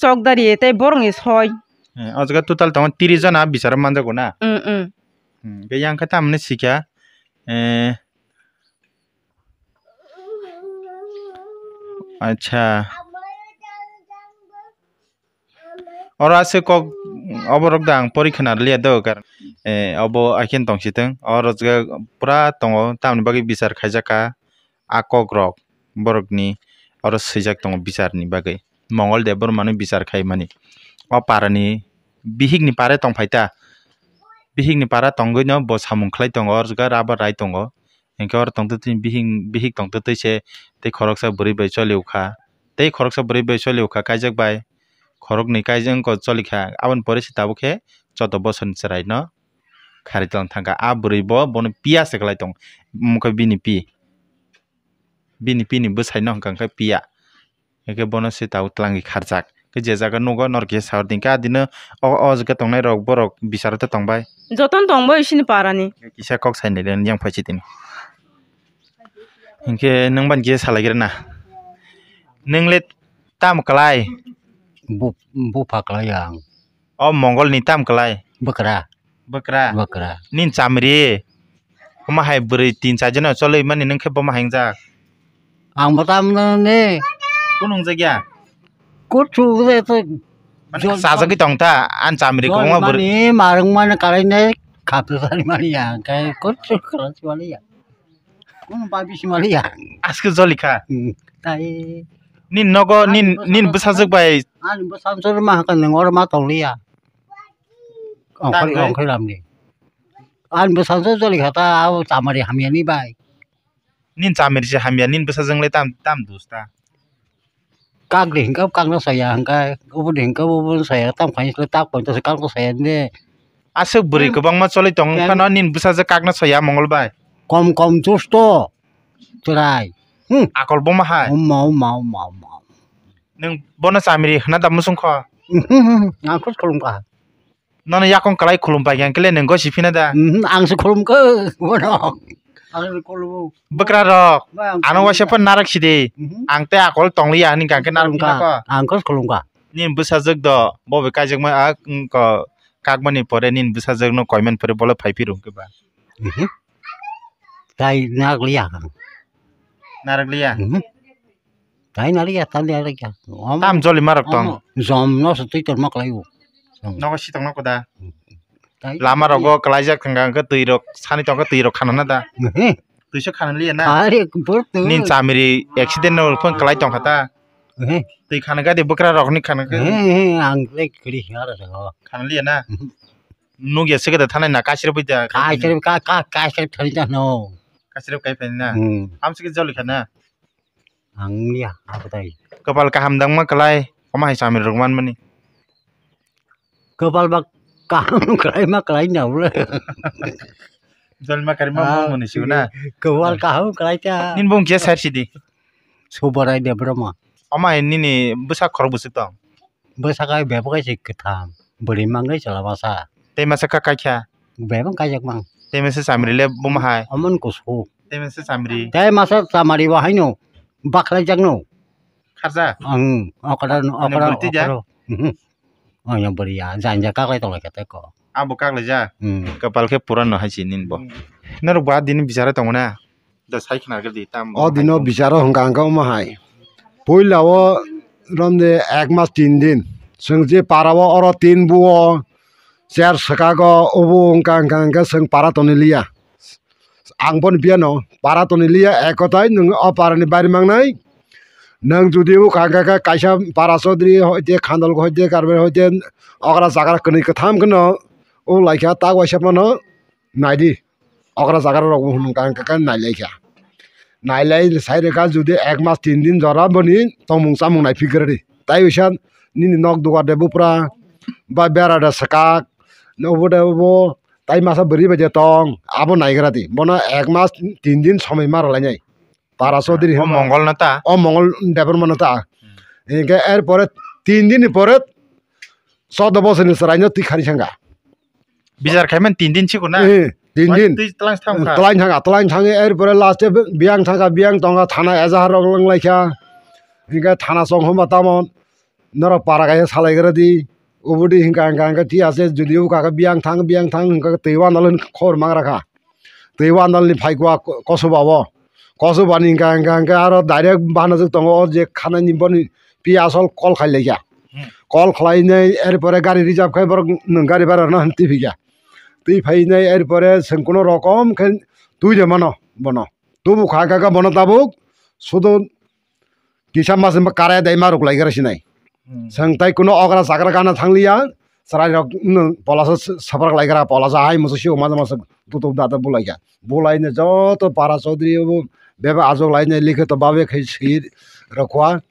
chokdari tei borok ni soi. Eh, o jaga total tongo tris jona bicharo manjago na? Mm, mm. Hmm, hwnkhe yang khe tamoni sikha, eh, Acha. Oro aswk kok oborok da ang porikha narwkliya do, karon, eh, obo haikhe tong sitwng. Oro jaga pura tongo, tamoni bagwi bichar khaijak kha a kokrok borokni oro swijak tongo bicharni bagwi. Mongol Debbarmano bichar khaimani. O parani bihikni pare tongphai ta. Bihikni para tongwino bo samung khlai tongo, oro jaga rubber rai tongo. Hinkhe oro tongtwtwi bihik, bihik tongtwtwi se tei khoroksa bwrwi bai choliukha. Tei khoroksa bwrwi bai choliukha kaijak bai. Khoroknwi kaijak wngkha cholikha. Aboni pore se tabuk khe chordo bosorni chwraino kharwi tong thangkha. A bwrwi bo bono piya se kwlai tong. Omo khe bini pi. Bini pini bwsaino hwnkha khe piya. Hwnkhe bono se tabuk twlangwi kharjak. Khe je jaga nugo norok kisa sawi dingkha, adino o, o jaga tongnai rok borok bicharo tongbai. Jotono tongbai sini parani. Kisa kok sainai le yang phai sitini. Hinkhe nwng bani kisa salaigrana. Nwng le tamo kwlai? Bu, bupha kwlai ang. O Mongol ni tam kwlai? Bwkra. Bwkra? Bwkra. Nini chamri? Omo hai bwrwi tin char jona cholwi mani nwng khe bomo hai wngjak? Ang bo tam ne. Kunu wngjak ya? Kuchu de to. Mane chajagwi tong ta, ani chamri kwbangma bwrwi. Mani marwng mani kalai ne khapsa sari mani ya, kai kuchu kwlai mani ya. Kunu ba bisi maliya. Aske joli kha. Hmm, tai. Nin nogo, ani nin, bwsajwk nin bwsajwk bai. Ani bwsajwk ma hakha nang oro ma tongliya. Ongkhor, tangwi? Ongkhor lamni. Ani bwsajwk joli kha ta, abo chamari hamya ni bai. Nin chamari se hamya, nin bwsajwk le tam, tam dusta. Kak de hinkhe kakno saya hinkhe, obo de hinkhe obo saya, tamo khainwi tak poito se kakno saya de. Aswk bwrwi kwbangma choli tong phano nini bwsajwk kakno saya Mongol bai. Kom kom dusto chwrai. Hmm. Akol boma hai. Oma, oma, oma, oma. Nwng bono chamri hwna da muchung kho? Ang khe khulum kha. Nono yakung kwlai khulum pai khe, ang khe le nwng gosi phina da? Mhm, ang se khulum khe, bono. Ang se khulumo. Bwkra rok, bai, ang ano khulum waisa kha. Phan narak sidi. Mhm. Ang tei akol tongliya hwnwi kha, ang khe narak khulum phina kha. Kho. Ang khe khulum kha. Nini bwsajwk do, bo bai kaijakma, a, wng kha, kakmani pore nini bwsajwk no koiman pore bole phai phirung khe ba. Mhm. Tai narak liya kha. Narak liya? Mhm. Tai naliya, tai naliya. Om-, tam joli marok tong? Om-, jom no se twi tongma kwlai o. Nogo sitong no koda. Tai lama rogo kwlaijak thangka hwnkhe twi rok sani tongkha twi rok khana na da? He. Twi se khana liya na? Are, bor twi. Nin chamiri accident no phone kwlai tongkha ta? He. Twi khana gadi bwkra rok ni khana khe. He, he, ang le kwrwi hwna rw jago. Khana liya na? Mhm. Nugya se gada thanai na kaisre bai da? Kaisre ka, ka, kaisre thani ta no. Kaisre kai phai na? Hmm. Am se ke joli khana? Ang ya, apa tai? Kapal kaham dangma kwlai, omo hai chamir rok manmani. Kapal ba kaham kwlai ma kwlai na bole. Jolma karima. Ah, mungmani siu na. Kapal kaham kwlai ta. Nin bung khe sar sidi. Subarai Debbarma. Omo hai nini bwsa khorok bwswk tong? Bwsakhe bebak kaisa kwtham, bwrwi mangwi chwla masa. Tei masa kha kaikha? Bebak kaijak mang. Tei mese chamri le buma hai. Amon kusu. Tei mese chamri. Tei masa chamari bo haino. Baklai jakno. Kharja? Ang okra Ano okra bulti ja? Okra. Mhm. Ang yang bari ya, janja kaklai tong lai kete ko. Abo kaklai ja? Hmm. Kapal khe pura no hai si nin bo. Hmm. Norok ba dini bichara tongo na? Da sai khna gadi tam. O dino bicharo hwnka hwnka omo hai. Puila o romde ek mas tin din. Chwng je para o oro tin buo. Cher swkago obo hwnka hwnka hwnka chwng para toni liya. Ang boni biyano para toni liya ek kotai nwng o para ni bari mangnai. Nwng jodi o kha kha kha kaisa para chodri hoite khandal hoite karbar hoite okra chakra kwnwi kwtham kheno o laikha tak waisa phano naidi. Okra chakra rok bo hwnka hwnka khe nailaikha. Nailai sai rwkha jodi ek mas tin din jora boni tongmung chamung naiphikgra di. Tai wisa nini nok dugar de bupra ba bera de swkak obo de obo tai masa bwrwi bai de tong abo naigra di. Bono ek mas tin din somoi ma rwlainai. Para Chaudhary O hwnba. Mongol no ta? O Mongol Debbarma no ta. Hmm. Hinkhe er pore tin din ni pore chaudo bosor ni chwrai no twi khari sanga. Bichar khai man tin din chikon na? Eh, tin Wai din. Twi tlang thang kha. Tlang thang, tlang thang, er pore last e biyang thang kha, biyang tong kha, thana ejahar rok lang lai kha. Hinkhe thana chong hwnba tamo norok para kaisa salai gra di. Obodi hinkha hinkha hinkha ti ase jodi o kaka biyang thang, biyang thang hinkha twi wandal hin khor mang rakha. Twi wandal ni phai kua ko-, kosoba o. Kosoba ni hinkha hinkha hinkha aro direct bana jwk tongo o je khana ni boni pi asol call khai lai kha. Hmm. Call khlai nai er pore gari reserve khai borok nwng gari bara no twi phi kha. Twi phai nai er pore chwng kuno rokom khe twi de mano bono. Tubu kha kha kha bono tabuk sudo kisa mas ma kare dai ma ruk lai gra sinai. Hmm. Chwng tai kuno okra chakra gana thang liya. Chwrai rok no polasa s-, saprak lai gra polasa hai musu sio ma ma tutu da da bulai kha. Bulai ne joto para Chaudhary bo bebak ajok lai ne likhe to babe khai sir rokwa.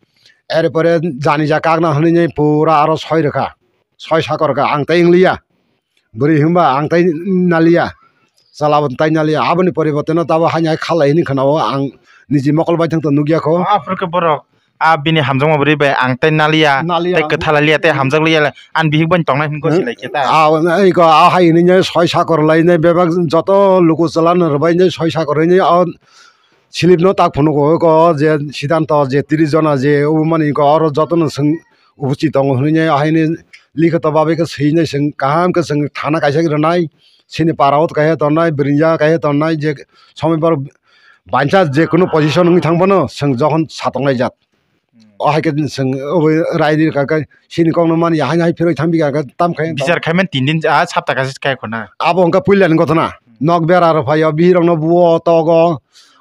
Er pore jani ja kak na hwnwi nai pura aro soi rwkha. Soi sakor kha ang tai wng liya. Bwrwi hwnba ang tai naliya. Chalabo tai naliya. Aboni poriborte no tabo haino hai khalai hwnwi khwnao ang niji mokol bai thang to nukya kho. Aphuru khe borok a bini hamjakma bwrwi bai ang tai naliya. Naliya. Tai kwtha laliya, tai hamjak liya. An bihik bai tongnai hwnwi gosi lai khe ta. A, iko a hai hwnwi nai soi sakor lai nai bebak joto luku chwla no rwbai nai soi sakor hwnwi o Silip no tak phunuk o ko je Siddhanto je tris jona je obomani ko oro jotono swng ubuchi tongo hwnwi haini likhoto babe khe swinai swng kaham khe swng thana kaisa rwnai sini para o kaisa tongnai bwrwija kaisa tongnai je somoi borok bancha je kunu position wngwi thang phano swng jokhon satoknai jat. O hai khe chwng obo raidi rwkha khe sini kokno mani ya, haino hai phirwi thang bikha khe tam khai. Bichar khai man tin din, ah, sapta kaisa khai khona. Abo wngkha puila ni gotona. Nok bera rw phaio, bihirokno buo togo.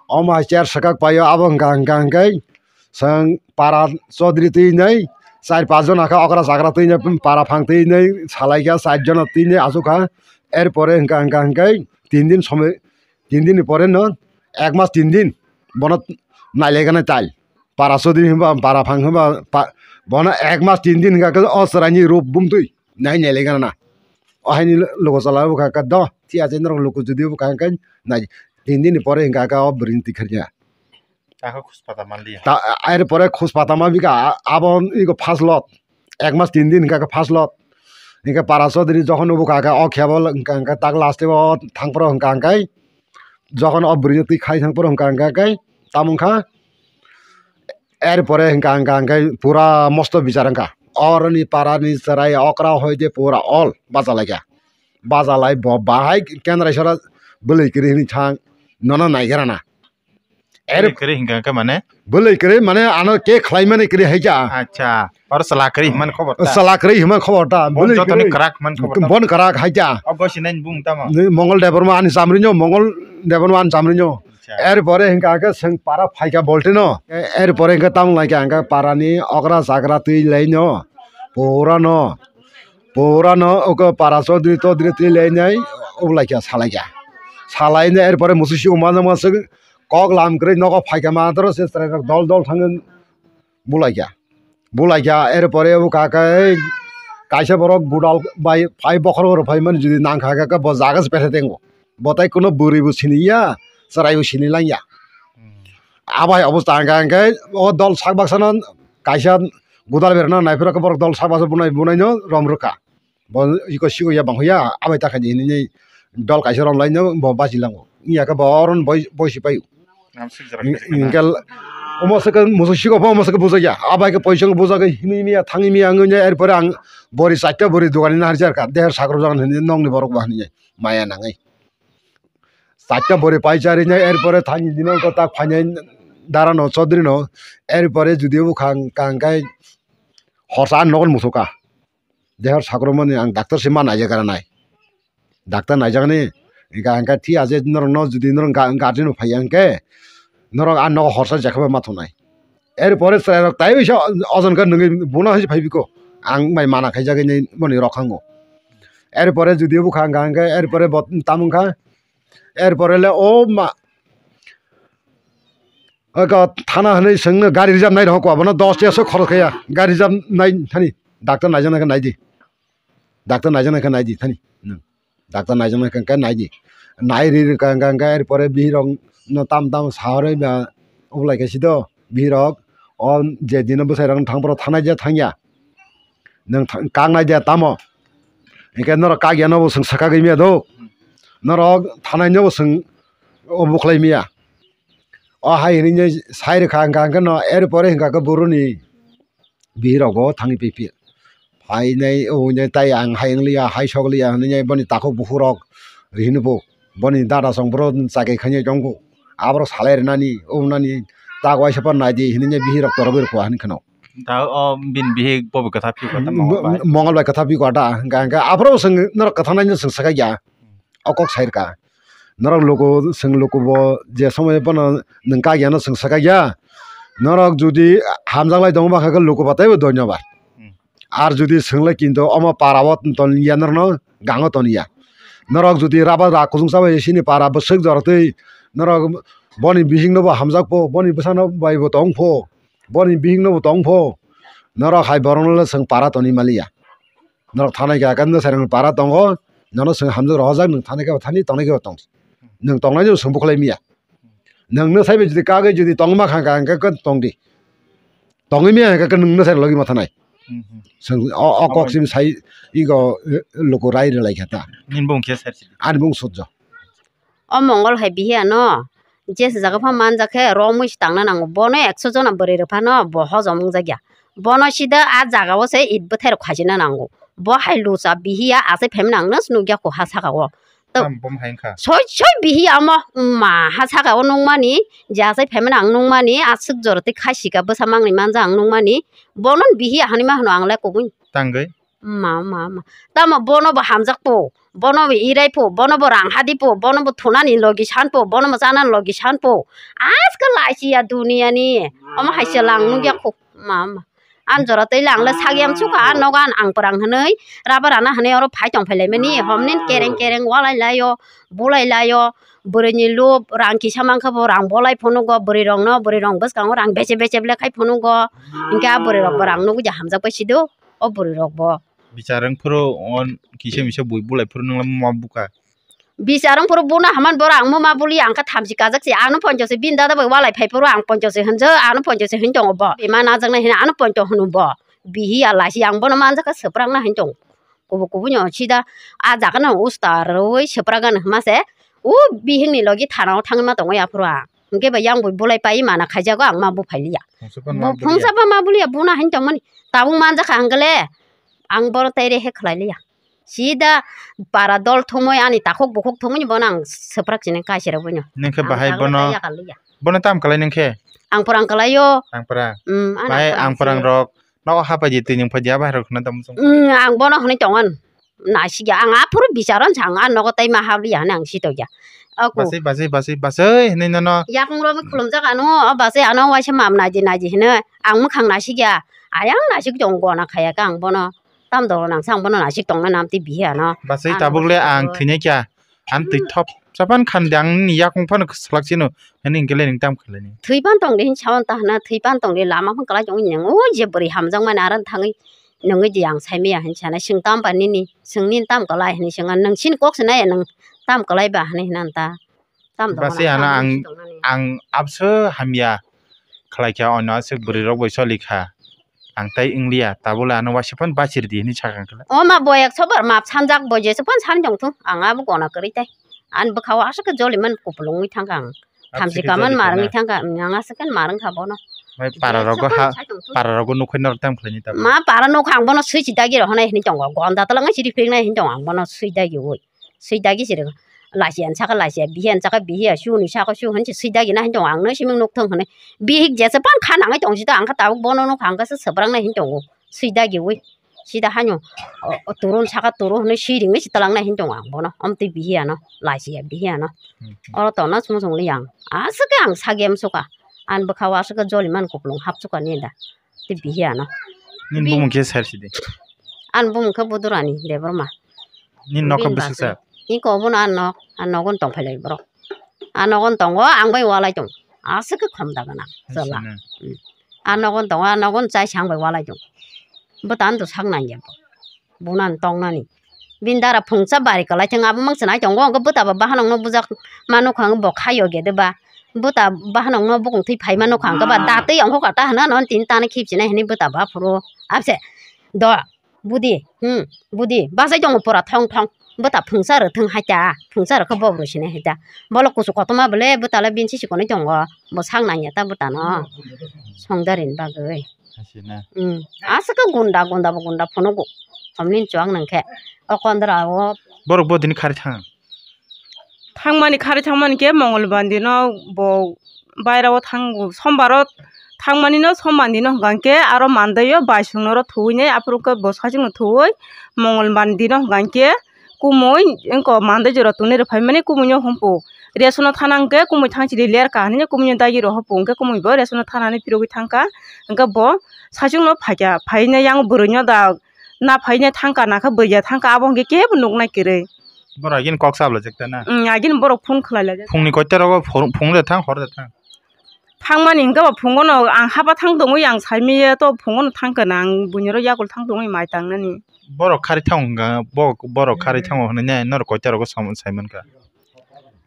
Omo hai chair swkak paio, abo wngkha, wngkha hwnkhe chwng para Chaudhary twi nai, char pas jona khe okra chakra twi nai, para phang twi nai, salai kha char jona twi nai achukha. Er pore wngkha, wngkha hwnkhe tin din somoi, tin din ni pore no ek mas tin din bono nailaikha nai tal. Para Chaudhary hwnba, para phang hwnba, pa-, bono ek mas tin din hwnka khe o chwraini rup bumtwi nai nailaikha na. O haini luku chwla wngkha khe do, phiya se norok luku jodi wngkha khe nai tin din ni pore hwnka khe o bwrwini twi kharya. Takhe khuspata manliya. Ta, aire pore khuspata ma bika, a-, abo ego first lot. Ek mas tin din hwnka khe first lot. Hinkhe para Chaudhary jokhon nubu kha khe o khebo hwnka hwnkhe tak last o thang phoro hwnka hwnkhe jokhon o bwrwino twi khai thang phoro hwnka hwnkhe tamo wngkha er pore hwnka hwnka hwnkhe pura mosto bichar wngkha. Oroni parani chwrai okra hoide pura all bachalaikha. Bachalai bo bahai kendrai sora bwlwi kwrwi hwnwi thang nono naigerana. Ere kwrwi hwnka khe mane? Bwlwi kwrwi mane ano ke khlaimani kwrwi hai kha. Acha. Oro chwla kwrwi hwnmani khobor ta? Chwla kwrwi hwnmani khobor ta. Bon bwlwi jotoni kwrwi. Kwrak hwnmani khobor ta? Bon kwrak hai kha. O gosi nai bung tamo? Ni Mongol Debbarma ani chamrinyo, Mongol Debbarma ani chamrinyo. Acha. Er pore hwnka khe chwng para phaikha boltino. E-, er pore hwnka tamo laikha hwnka parani okra chakra twi laino. Purano. Purano oko para chodri todri twi lainai. Ulaikha salaikha. Salainai er pore musu si umano masuk. Kok lam kwrwi nogo phaikha matro se chwrairok dol dol thangwi bulaikha. Bulaikha, er pore bo kaka ei kaisa borok gudal bai phai bokhorok rw phaimani jodi nangkha khe bo jaga se betha tengo. Bo tai kuno bwrwi bo siniya, chwrai bo sini langya. Abai obosta hwnkha hwnkhe o dol sak baksano kaisa gudal berana naiphuru khe borok dol sak baksa bunai bunaino rom rwkha. Bo iko sigo ya bang hoya abai ta khaidi hinwi dol kaisa romlaino bo bachilango. Wngya khe bo oro boi-, boisi pai. Hingke omo se ke musu siko pho omo se ke bujakya. Abai ke poisa bujagwi himi miya thangi miya wngwi erpore ang bori chatta bori dogani nahar jar ka. Deher sakro jagan hini nongni borok ba hini maya nangwi. Chatta bori pai chari nai erpore thani dino ko tak phainai dara no chodri no erpore judi bwkhang kang kai horsa nogon musuka. Deher sakro mani ang doctor se ma naijak nai. Doctor naijak ni, hingka hingka thi aje norok no judi norok ga-, guardian bo phaiya hingke, norok a nogo horsa jekha bai ma thungnai. Er pore chwrai rok tai bisa ojon khe nungui buna hai phai biko. Ang bai mana khaijak ni boni rok hango. Er pore judi bwkha hingka hingke, er pore bo tam wngkha. Er pore le o ma, o ka thana hinui swngno gari reserve nai rok abono dos tiya so khorok khe ya. Gari reserve nai thani. Doctor naijak nai khe nai di. Doctor naijak nai khe nai di thani. Nwng doctor naijak nai khe nai di. Nai ri ri kha hingka hingka er pore bihirok no tam tam sa horo ba obolai khe sido bihirok o je dino bwsai rok thang phoro thanai je thangya. Nwng tha-, kak nai de tamo. Hingke norok kak ya no bo swng sakagwi miya do. Norok thanai no bo swng o bukhlai miya. O hai hinui sai rwkha hingka hingke no er pore hingka khe buru ni bihirok bo thangwi phi phi. Phainai o hwnwi tai ang hai wngliya, hai sokliya hwnwi boni takhuk bukhuk rok rihino bo. Boni dada song boro chakhe khainai tongo. Aborok salai rwnani, o wngnani tak waisa phano nai di hinui bihirok torogwi rwkha hinui kheno. Da o bini bihik bo bai kwtha phi kwtha Mongol bai. Mongol bai kwtha phi kwtha hingka hingka aphuru bo swng norok kwtha nai swng sakha ya. O kok sai rwkha. Norok luku swng luku bo je somoi bono nwng kak ya no swng sakha ya. Norok judi hamjak lai tongma kha khe luku bo teibo dhonyobad. Hmm. Ar judi swng lai kinto omo para o ton ya norok no gang o ton ya. Norok judi raba da kuchung chabai sini para bwswk jora twi norok boni bihik no bo hamjak pho, boni bwsa no bai bo tong pho. Boni bihik no bo tong pho, norok hai borok no le swng para toni maliya. Norok thanai kha khe nwsai rok para tongo, nono swng hamjak rohorjak nwng thanai khe bo thani tongnai khe bo tong. Nwng tongnai no swng bukhlai miya. Nwng nwsai bai jodi kagwi jodi tongma kha kha hingkhe khe tong di. Tongwi miya hingkhe khe nwng nwsai rok logi ma thanai. Hmm, hmm. Swng o, o kok sim sai ego, eh, luku rai rwlai kha ta. Nini bung khe sir sidi. Ani bung sujjo. O Mongol hai bihi ano jesa jaga pha manjak khe romwi se tangna nango. Bono ekso jona bwrwi rok phano bo hojom wngjak ya. Bono sida a jaga o se it bwthai rok khaisina nango. Bo hai lucha bihi ya achai phaimani ang no se nukya kho ha saka o. To Tam bom hai wngkha. Soi soi bihi amo ma ha saka o nukmani je achai phaimani ang nukmani aswk jora tei khaisika bwsa mangni manja ang nukmani. Bono bihi ya hanima hwno ang le kubui. Tangwi. Ma, ma, ma. Tamo bono bo hamjak po, bono bo irai po, bono bo rang hadi po, bono bo thunani logi san po, bono bo chanani logi san po. Ajkal lachi ya duniya ni. Omo hai se lang nukya kho. Ma, ma. An jora tei lang le sagyam suka, an nogo an ang pwrang hinui, rubber ana hinui oro phai tong phai lai mani. Hom nin kereng kereng walai lai o, bulai lai o. Bwrwi ni lup rang kisa mankha bo rang bolai phunuk go, bwrwi rok no, bwrwi rok bwskango rang beche beche ble khai phunuk go. Hinkhe a bwrwi rok bo rang nukya hamjak bai sido. O bwrwi rok bo. Bichar wng phuru on kisa misa bui bulai phuru nung ma buka. Bichar wng phuru buna haman boro ang ma bulia ang kha thamchi kajak si ano poncho si bin dada bai walai phai phuru ang poncho si hinjo ano poncho si hin tongo bo. Ima najak nai hina ano poncho hunu bo. Bihi ala si ang bono manjak kha swprak na hin tongo. Kubu kubu nyo sida a jaga no usta rwi swprak gana hima se. U bihing ni logi thana o thangma tongo ya phuru ang. Hingke ba yang bui bulai pai mana khaijago ang ma buphai liya. Phungsa pan Bu-, ma bulia. Phungsa pa ma bulia buna hin tongmani. Tabuk manjakha ang kele. Ang boro teire he khlai liya. Sida para dol thumui ani takhuk bukhuk thumui bono ang swprak chini kaisira bunyo. Ningkhe Ang bahai talo bono, tai yakal liya. Bono tam kalai ningkhe? Ang porang kalai yo. Ang porang. Mm, ana Bahai porang ang porang si. Rok. Nogo hapai di twi nung phai di abai rok khna tamo song. Mm, ang bono hwnwi tongan. Nasikya ang aphuru bicharon sa ang a nogo tai ma habliya hwnwi ang sitokya. Aku. Basai, basai, basai, basai hwnwi nono. Yakung rok khulumjak ano, o basai ano waisa mam naidi naidi hwnwi ang mwkhang nasikya. Ayang nasik tong gona khaya kha ang bono. Tam dolo nang sa ang bono nasik tongna nam tei bihi ano. Basai Ang tabuk le ang thwinai kya. Ang twi thop. Sapan khan de ang nini yakung phano swlak sino. Hwnwi hwnkhe le nwng tam khlaini. Thwi pan tong de hin sawan ta hwna, thwi pan tong de lama phang kwlai tong nang. O je bwrwi hamjak mani aran thangwi nungwi di ang sai maya hin sana. Swng tam ba nini, swng nini tam kwlai hwnwi swng. Nwng sini kok se nai nwng tam kwlai ba hwnwi hwna ta. Tam dong Basi na ano tam ang, si tong nani. Ang abso hamya khlai kha ono aswk bwrwi rok bai choli kha. Ang tai wngliya, tabole ano waisa phano bachirdi hinwi sakha ang khe. O ma boyak sobar map sanjak bo jesa phano san jong thung. Ang abo gona kwrwi tai. Ani bwkhao aswk khe joliman kupulungwi thangkha ang. Thamchi kaman marwngwi thangkha, ang aswk khe marwngkha bono. Bai para rogo ha, para rogo nukhai norok tam khlaini tabuk. Ma para nokha ang bono swi si dagi rohonai hinwi tongo. Gonda twlangwi si riphriknai hinwi tongo ang bono swi dagi oi. Swi dagi si rwkha. Lachiya ni saka lachiya, bihiya ni saka bihiya, shu ni saka shu hinwi si swi dagi na hinwi tongo ang no siming nukthung hinwi. Bihik jesa pan kha nangwi tong si to ang kha tabuk bono nokha ang khe swbrangnai hinwi tongo. Swi dagi oi. Sida haino o, o turu ni saka turu hinwi swi ringwi si twlangnai hinwi tongo ang bono. Omtwi bihiya no, lachiya bihiya no. Hmm, hmm. Oro tongna sung sung li ang. Aswk khe ang sagem suka. Ani bwkhao aswk khe joliman kupulung hapsuka ni da. Tei bihiya no. Nini bumung khe sar sidi. Ani bumung khe Budurani Debbarma. Nini nokha bini bwswk bagwi. Sa? Ni kobo no ani nok, ani nogo no tongphai lai borok. Ani nogo no tongo, ang bai walai tong. Aswk khe khom da gana. Chwla. Aswk na. Hmm. Ani nogo no tongo, ani nogo no chai sang bai walai tong. Bwtano to sak nang ya bo. Bunan tongnani. Bini dara phungsa bari kwlai thung abo mang swnai tongo, hwnkhe bwtaba bahanokno bujak ma nukha, hwnkhe bo khaio gede ba. Bwta bahanokno bukung thwi phaima nukha, hwnkhe ba datwi ongkho kata hwnwi ano tini tani khipchinai hwnwi bwtaba phuru. Abse, do, budi, hmm, budi, bachai tongo pura thong thong. Bwta phungsa rwthung hai ta, phungsa rwkhe bob rw sinai hai ta. Bolok kuchuk kotorma bole bwtale bini sisi konwi tongo, bo sak nangya ta bwtano. Songdarini bagwi. Hai se na. Hmm. Aswk khe gunda, gunda bo gunda phunugo. Hamlin chuak nang khe. O kondra o. Borok bo tini khari thang. Thangmani khari thangmani khe Mongol bandi no bo baira o thango. Sombar o thangmani no sombandi no hwnkha khe aro mandai o baisong no ro thuwi nai aphuru khe bo sachwk no thuwi Mongol bandi no hwnkha khe kumui wngko mandai jora tongnai rok phaimani kumui no hwnpo. Ration no thana hwnkhe kumui thangchili lerka hinwi kumui no dagi rw hopo hwnkhe kumui bo ration no thanani phirogwi thangkha. Hwnkhe bo sachwk no phaikha, phaina yang bwrwi no da na phaina thangkha, nakha bwrwi ya thangkha, abo hwnkhe kebo nuknai kwrwi. Borok agini kok sablajak ta na? Umm, agini borok phone khwlailajak. Phungni koita rogo phung, phung de thang, hor de thang? Thangmani hwnkhe bo phungo no ang haba thang tongwi ang saimaya to phungo no thangkha na ang buini oro yakul thang tongwi mai tangnani. Borok khari thango hwnkha, bo-, borok khari thango hwnwi nai norok koita rogo sam-, saimankha?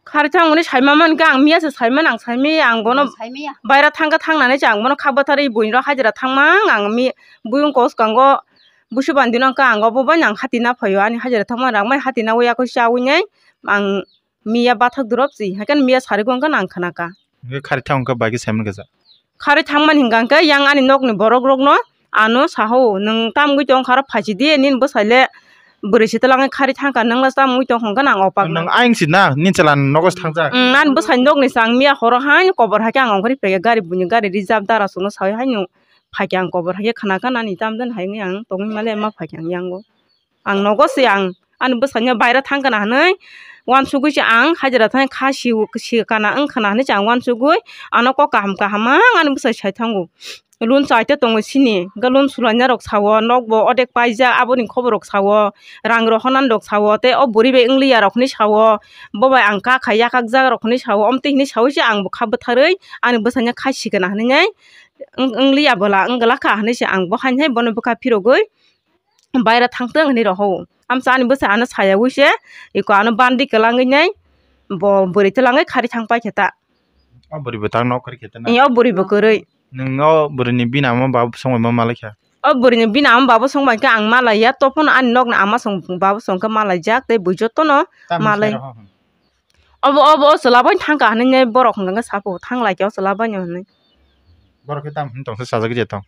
Khari thangmani saima mankha ang miya se saiman ang saimaya ang bono. Saimaya. Baira thangkha thangnani se ang bono kha bwtharwi buini oro hajira thangmang ang mi-, buyung koskango busu bandi no wngkha ang obo bai ang hati na phaio ani hajira thangmani rang bai hati na wi yakho chawi nai ang. Miya bathak durop si, haikhe miya sarigo wngkha ang khwnakha. Hwnkhe khari thang wngkha bai khe saiman khe sa? Khari thangmani hwnkha hwnkhe yang ani nokni borok rokno ano saho, "Nwng tamgwi tong kha oro phaisidi, nini bwsai le bwrwi se twlangwi khari thangkha, nwng le tamgwi tong kha," hwnkhe ang opak. Nwng ayang si na, nini chwla nogo se thangjak? Umm, ani bwsai nokni chang miya horo haino kobor haikhe ang ongkhorwi phaikha gari buini gari reserve dara chwngno sawi haino phaikha ang kobor haikhe khwnakha nani tamjani hai wngwi ang tongwi male ma phaikha ang yango. Ang nogo se ang ani bwsai no baira thang kana hinwi uansugwi se ang hajira thani kha si, si kana wng khana hinwi se ang uansugwi ano kok kaham kaham ang ani bwsai sai thango. Loan chai te tongo sini, hwnkhe loan sulaina rok sao, nok bo odek paijak, aboni khobor rok sao, rang rohornani rok sao, tei o bwrwi bai wng liya rok hinwi sao, bo bai ang kha kha yakak jak rok hinwi sao, omtwi hinwi saui se ang bo kha bwtharwi ani bwsai no kha si kana hinwi nai wng, wng liya bwla wng glak kha hinwi se ang bo hai hai bono bwkha phirogwi. Baira thangtwng hinwi rohor. Amsa ani bwsa ano sayaui se, iko ano bandi kwlangwi nai, bo bwrwi twlangwi khari thang paikha ta. O bwrwi bo tak nok kwrwi khe ta na? Ee, o bwrwi bo kwrwi. Nwng o bwrwini bini ama baba songbai ma malaikha? O bwrwini bini ama baba songbai khe ang malaiya, tophano ani nokni ama song baba song khe malaijak tei bui jotono malai. Tamo sai rohor hwn. Obo, obo, o chwla bai thangkha hinwi borok hwnka khe saphuru, "Thanglai khe o chwla bai no," hinwi. Borok khe tamo hwn tong khe chajagwi je tong?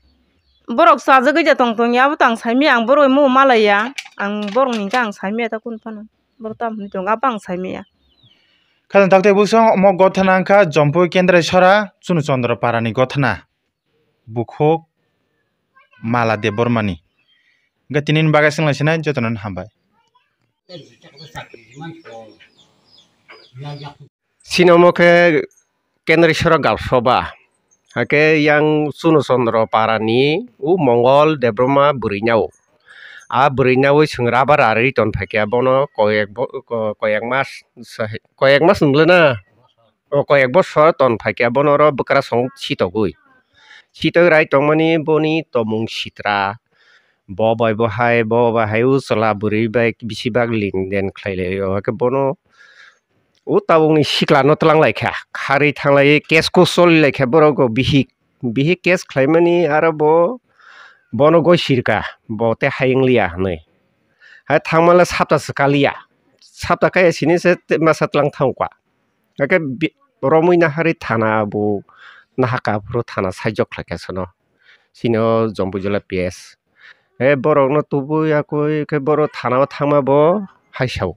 Borok chajagwi je tong tong ya, abo to ang saimaya, ang borok bai muiyo malaiya, ang borok ni hwnkhe ang saimaya ta kunu phano. Borok tamo hwnwi tongo, abo ang saimaya. Khajang takte busong omo gothana wngkha Jompui Kendrai Sora Chunuchondro Parani gothana. Bukhuk Mala Debbarmani. Hwnkhe tinini bagwi swnglaisina jotono hambai. Chini omo khe Kendreshwra Galsoba, hakhe yang Chunuchondro Parani o Mongol Debbarma bwrwinao. A bwrwinaui chwng rubber rarwi tonphaikha bono koyek bo-, ko-, koyek mas, koyek mas wnglana. O koyek bosor ton phaikha bono oro bwkrasong sitogwi. Sitogwi rai tongmani boni tomung sitra. Bo bai bo hai, bo bai hai o chwla bwrwi bai bisi bak lin den khlai lai o. Hakhe bono o tabukni sikla no twlang lai kha. Kharwi thang lai, case ko choli lai kha borok o bihik. Bihik case khlaimani aro bo Bono goi sirka, bo tei hai wng liya hinwi. Hai thangmale sapta se kaliya. Sapta kaya sini se te masa tlang thangkha. Hakhe bi-, romwi naharwi thana bo nahaka phuru thana saijok khlaikha sono. Sino Jompuijala P S. E borokno tubui yakui khe borok thana o thangma bo hai sao.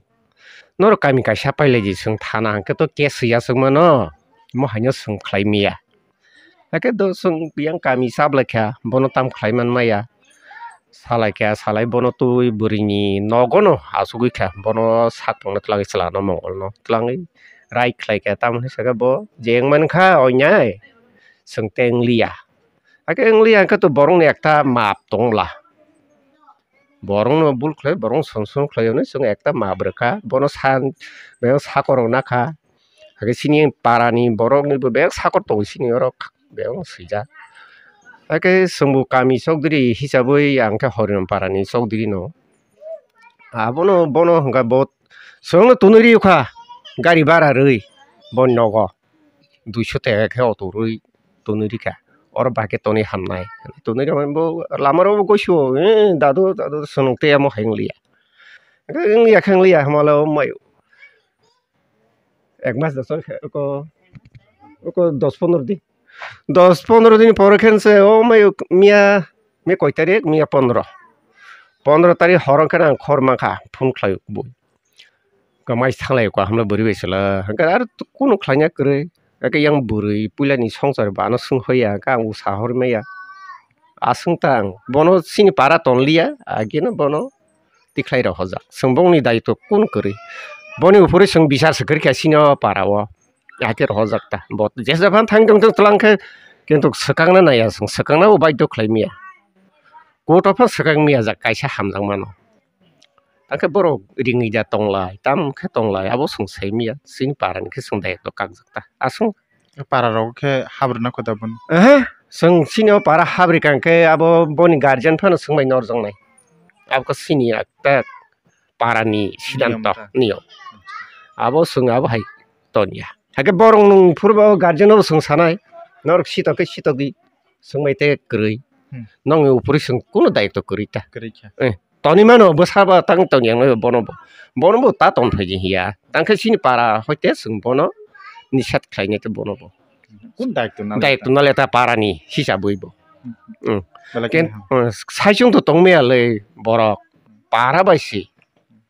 Norok kami kaisa pailai di, chwng thana hwnkhe to case swi ya chwng mano, omo haino chwng khlai maya. Hakhe do chwng yang kami chap lai kha, bono tam khlai man maya. Salai kha, salai bono twi bwrwini nogo no achugwi kha, bono sak tongno twlangwi chwla no mongol no twlangwi rai khlai kha, tamoni saka bo je wng man kha oinai chwng tei wng liya. Hakhe wng liya hwnkhe to borokni ekta map tong la. Borokno bul khlai, borok song song khlai hwnwi chwng ekta map rwkha. Bono san, bebak sakor rok nakha. Hakhe chini parani borokni bo bebak sakor tongo chini oro bebak swijak. Hakhe chwngbo kami chokdiri hisabwi ang khe Horinam parani chokdiri no. Abono bono hwnkha bo chwngno tonwi rwkha gari bara rwi bo nogo. Duiso teka khe auto rwi tonwi rikha. Oro ba khe tonwi hamnai. Tonwi rwmani bo lama rok bo goiso, "Eh, dadu, dadu, chwng tei omo hai wng liya." Hwnkhe wng ya khe wng liya, hamala o mai. Ek mas da chol khe, oko, oko dos pondro din. Dos pondro din pore khe se o mai miya, miya koi tarik? Miya pondro. Pondro tarik horo khe ang khor mankha, phone khlai bo. Kwmai thanglai kha hamla bwrwi bai sala. Hwnkhe aro kunu khlaina kwrwi. Hwnkhe yang bwrwi puilani songsar bano swng hoya, hwnkhe ang usa hormaya. Aswng ta ang bono chini para tonliya, ageno bono tikhlai rok hojak. Chwng bongni daitw kunu kwrwi. Boni uphuru chwng bichar se kwrwikha chini o para o. Hakhe rok hojak ta. Bo jesa phan thang tong tong twlang khe kintu swkangna naiya chwng, swkangna bo baidhyo khlai maya. Court o phan swkang maya jak kaisa hamjak mano. Hakhe borok ringwi da tonglai, tamo khe tonglai, abo chwng sai maya, chini parani khe chwng daitw kakjak ta. Aswk. Para rok khe habrwna kho da bono? Ehe, chwng chini o para habrwi kang khe abo boni guardian phano swngbai norjaknai. Abo khe chini ekta parani sidanto, niyom ta, niyom. Abo chwng abo hai toniya. Hakhe borok nung phuru bo guardian no bo chwng sanai, norok sitok khe sitokdi. Swngbai tei kwrwi. Hmm. Nongni uphuru chwng kunu daitw kwrwi ta. Kwrwi kha. Eh, toni mano bwsa ba tang tong yang bono bo. Bono bo ta tong phai di hiya. Tang khe chini para hoite chwng bono nisat khlainai tei bono bo. Kun daitw na daitw na le ta para ni hisabwi bo. Hmm. Hmm. Belai ken, khe, hmm, saichung to tong maya le borok. Para bai si.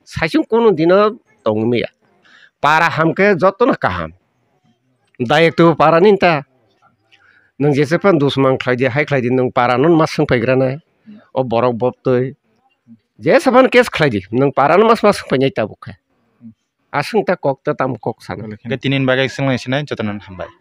Saichung kunu dino tong maya. Para ham khe joto no kaham. Daitw para ni ta. Nwng jesa phan dusmang khlai di, hai khlai di, nwng para no ma swng paigra nai. O borok bobtwi. Jesa phan case khlai di, nwng para no ma swng paignai tabuk khe. Aswng ta kok ta tam kok sana. Hwnkhe tini ni bagwi swng lai sinai joto no hambai.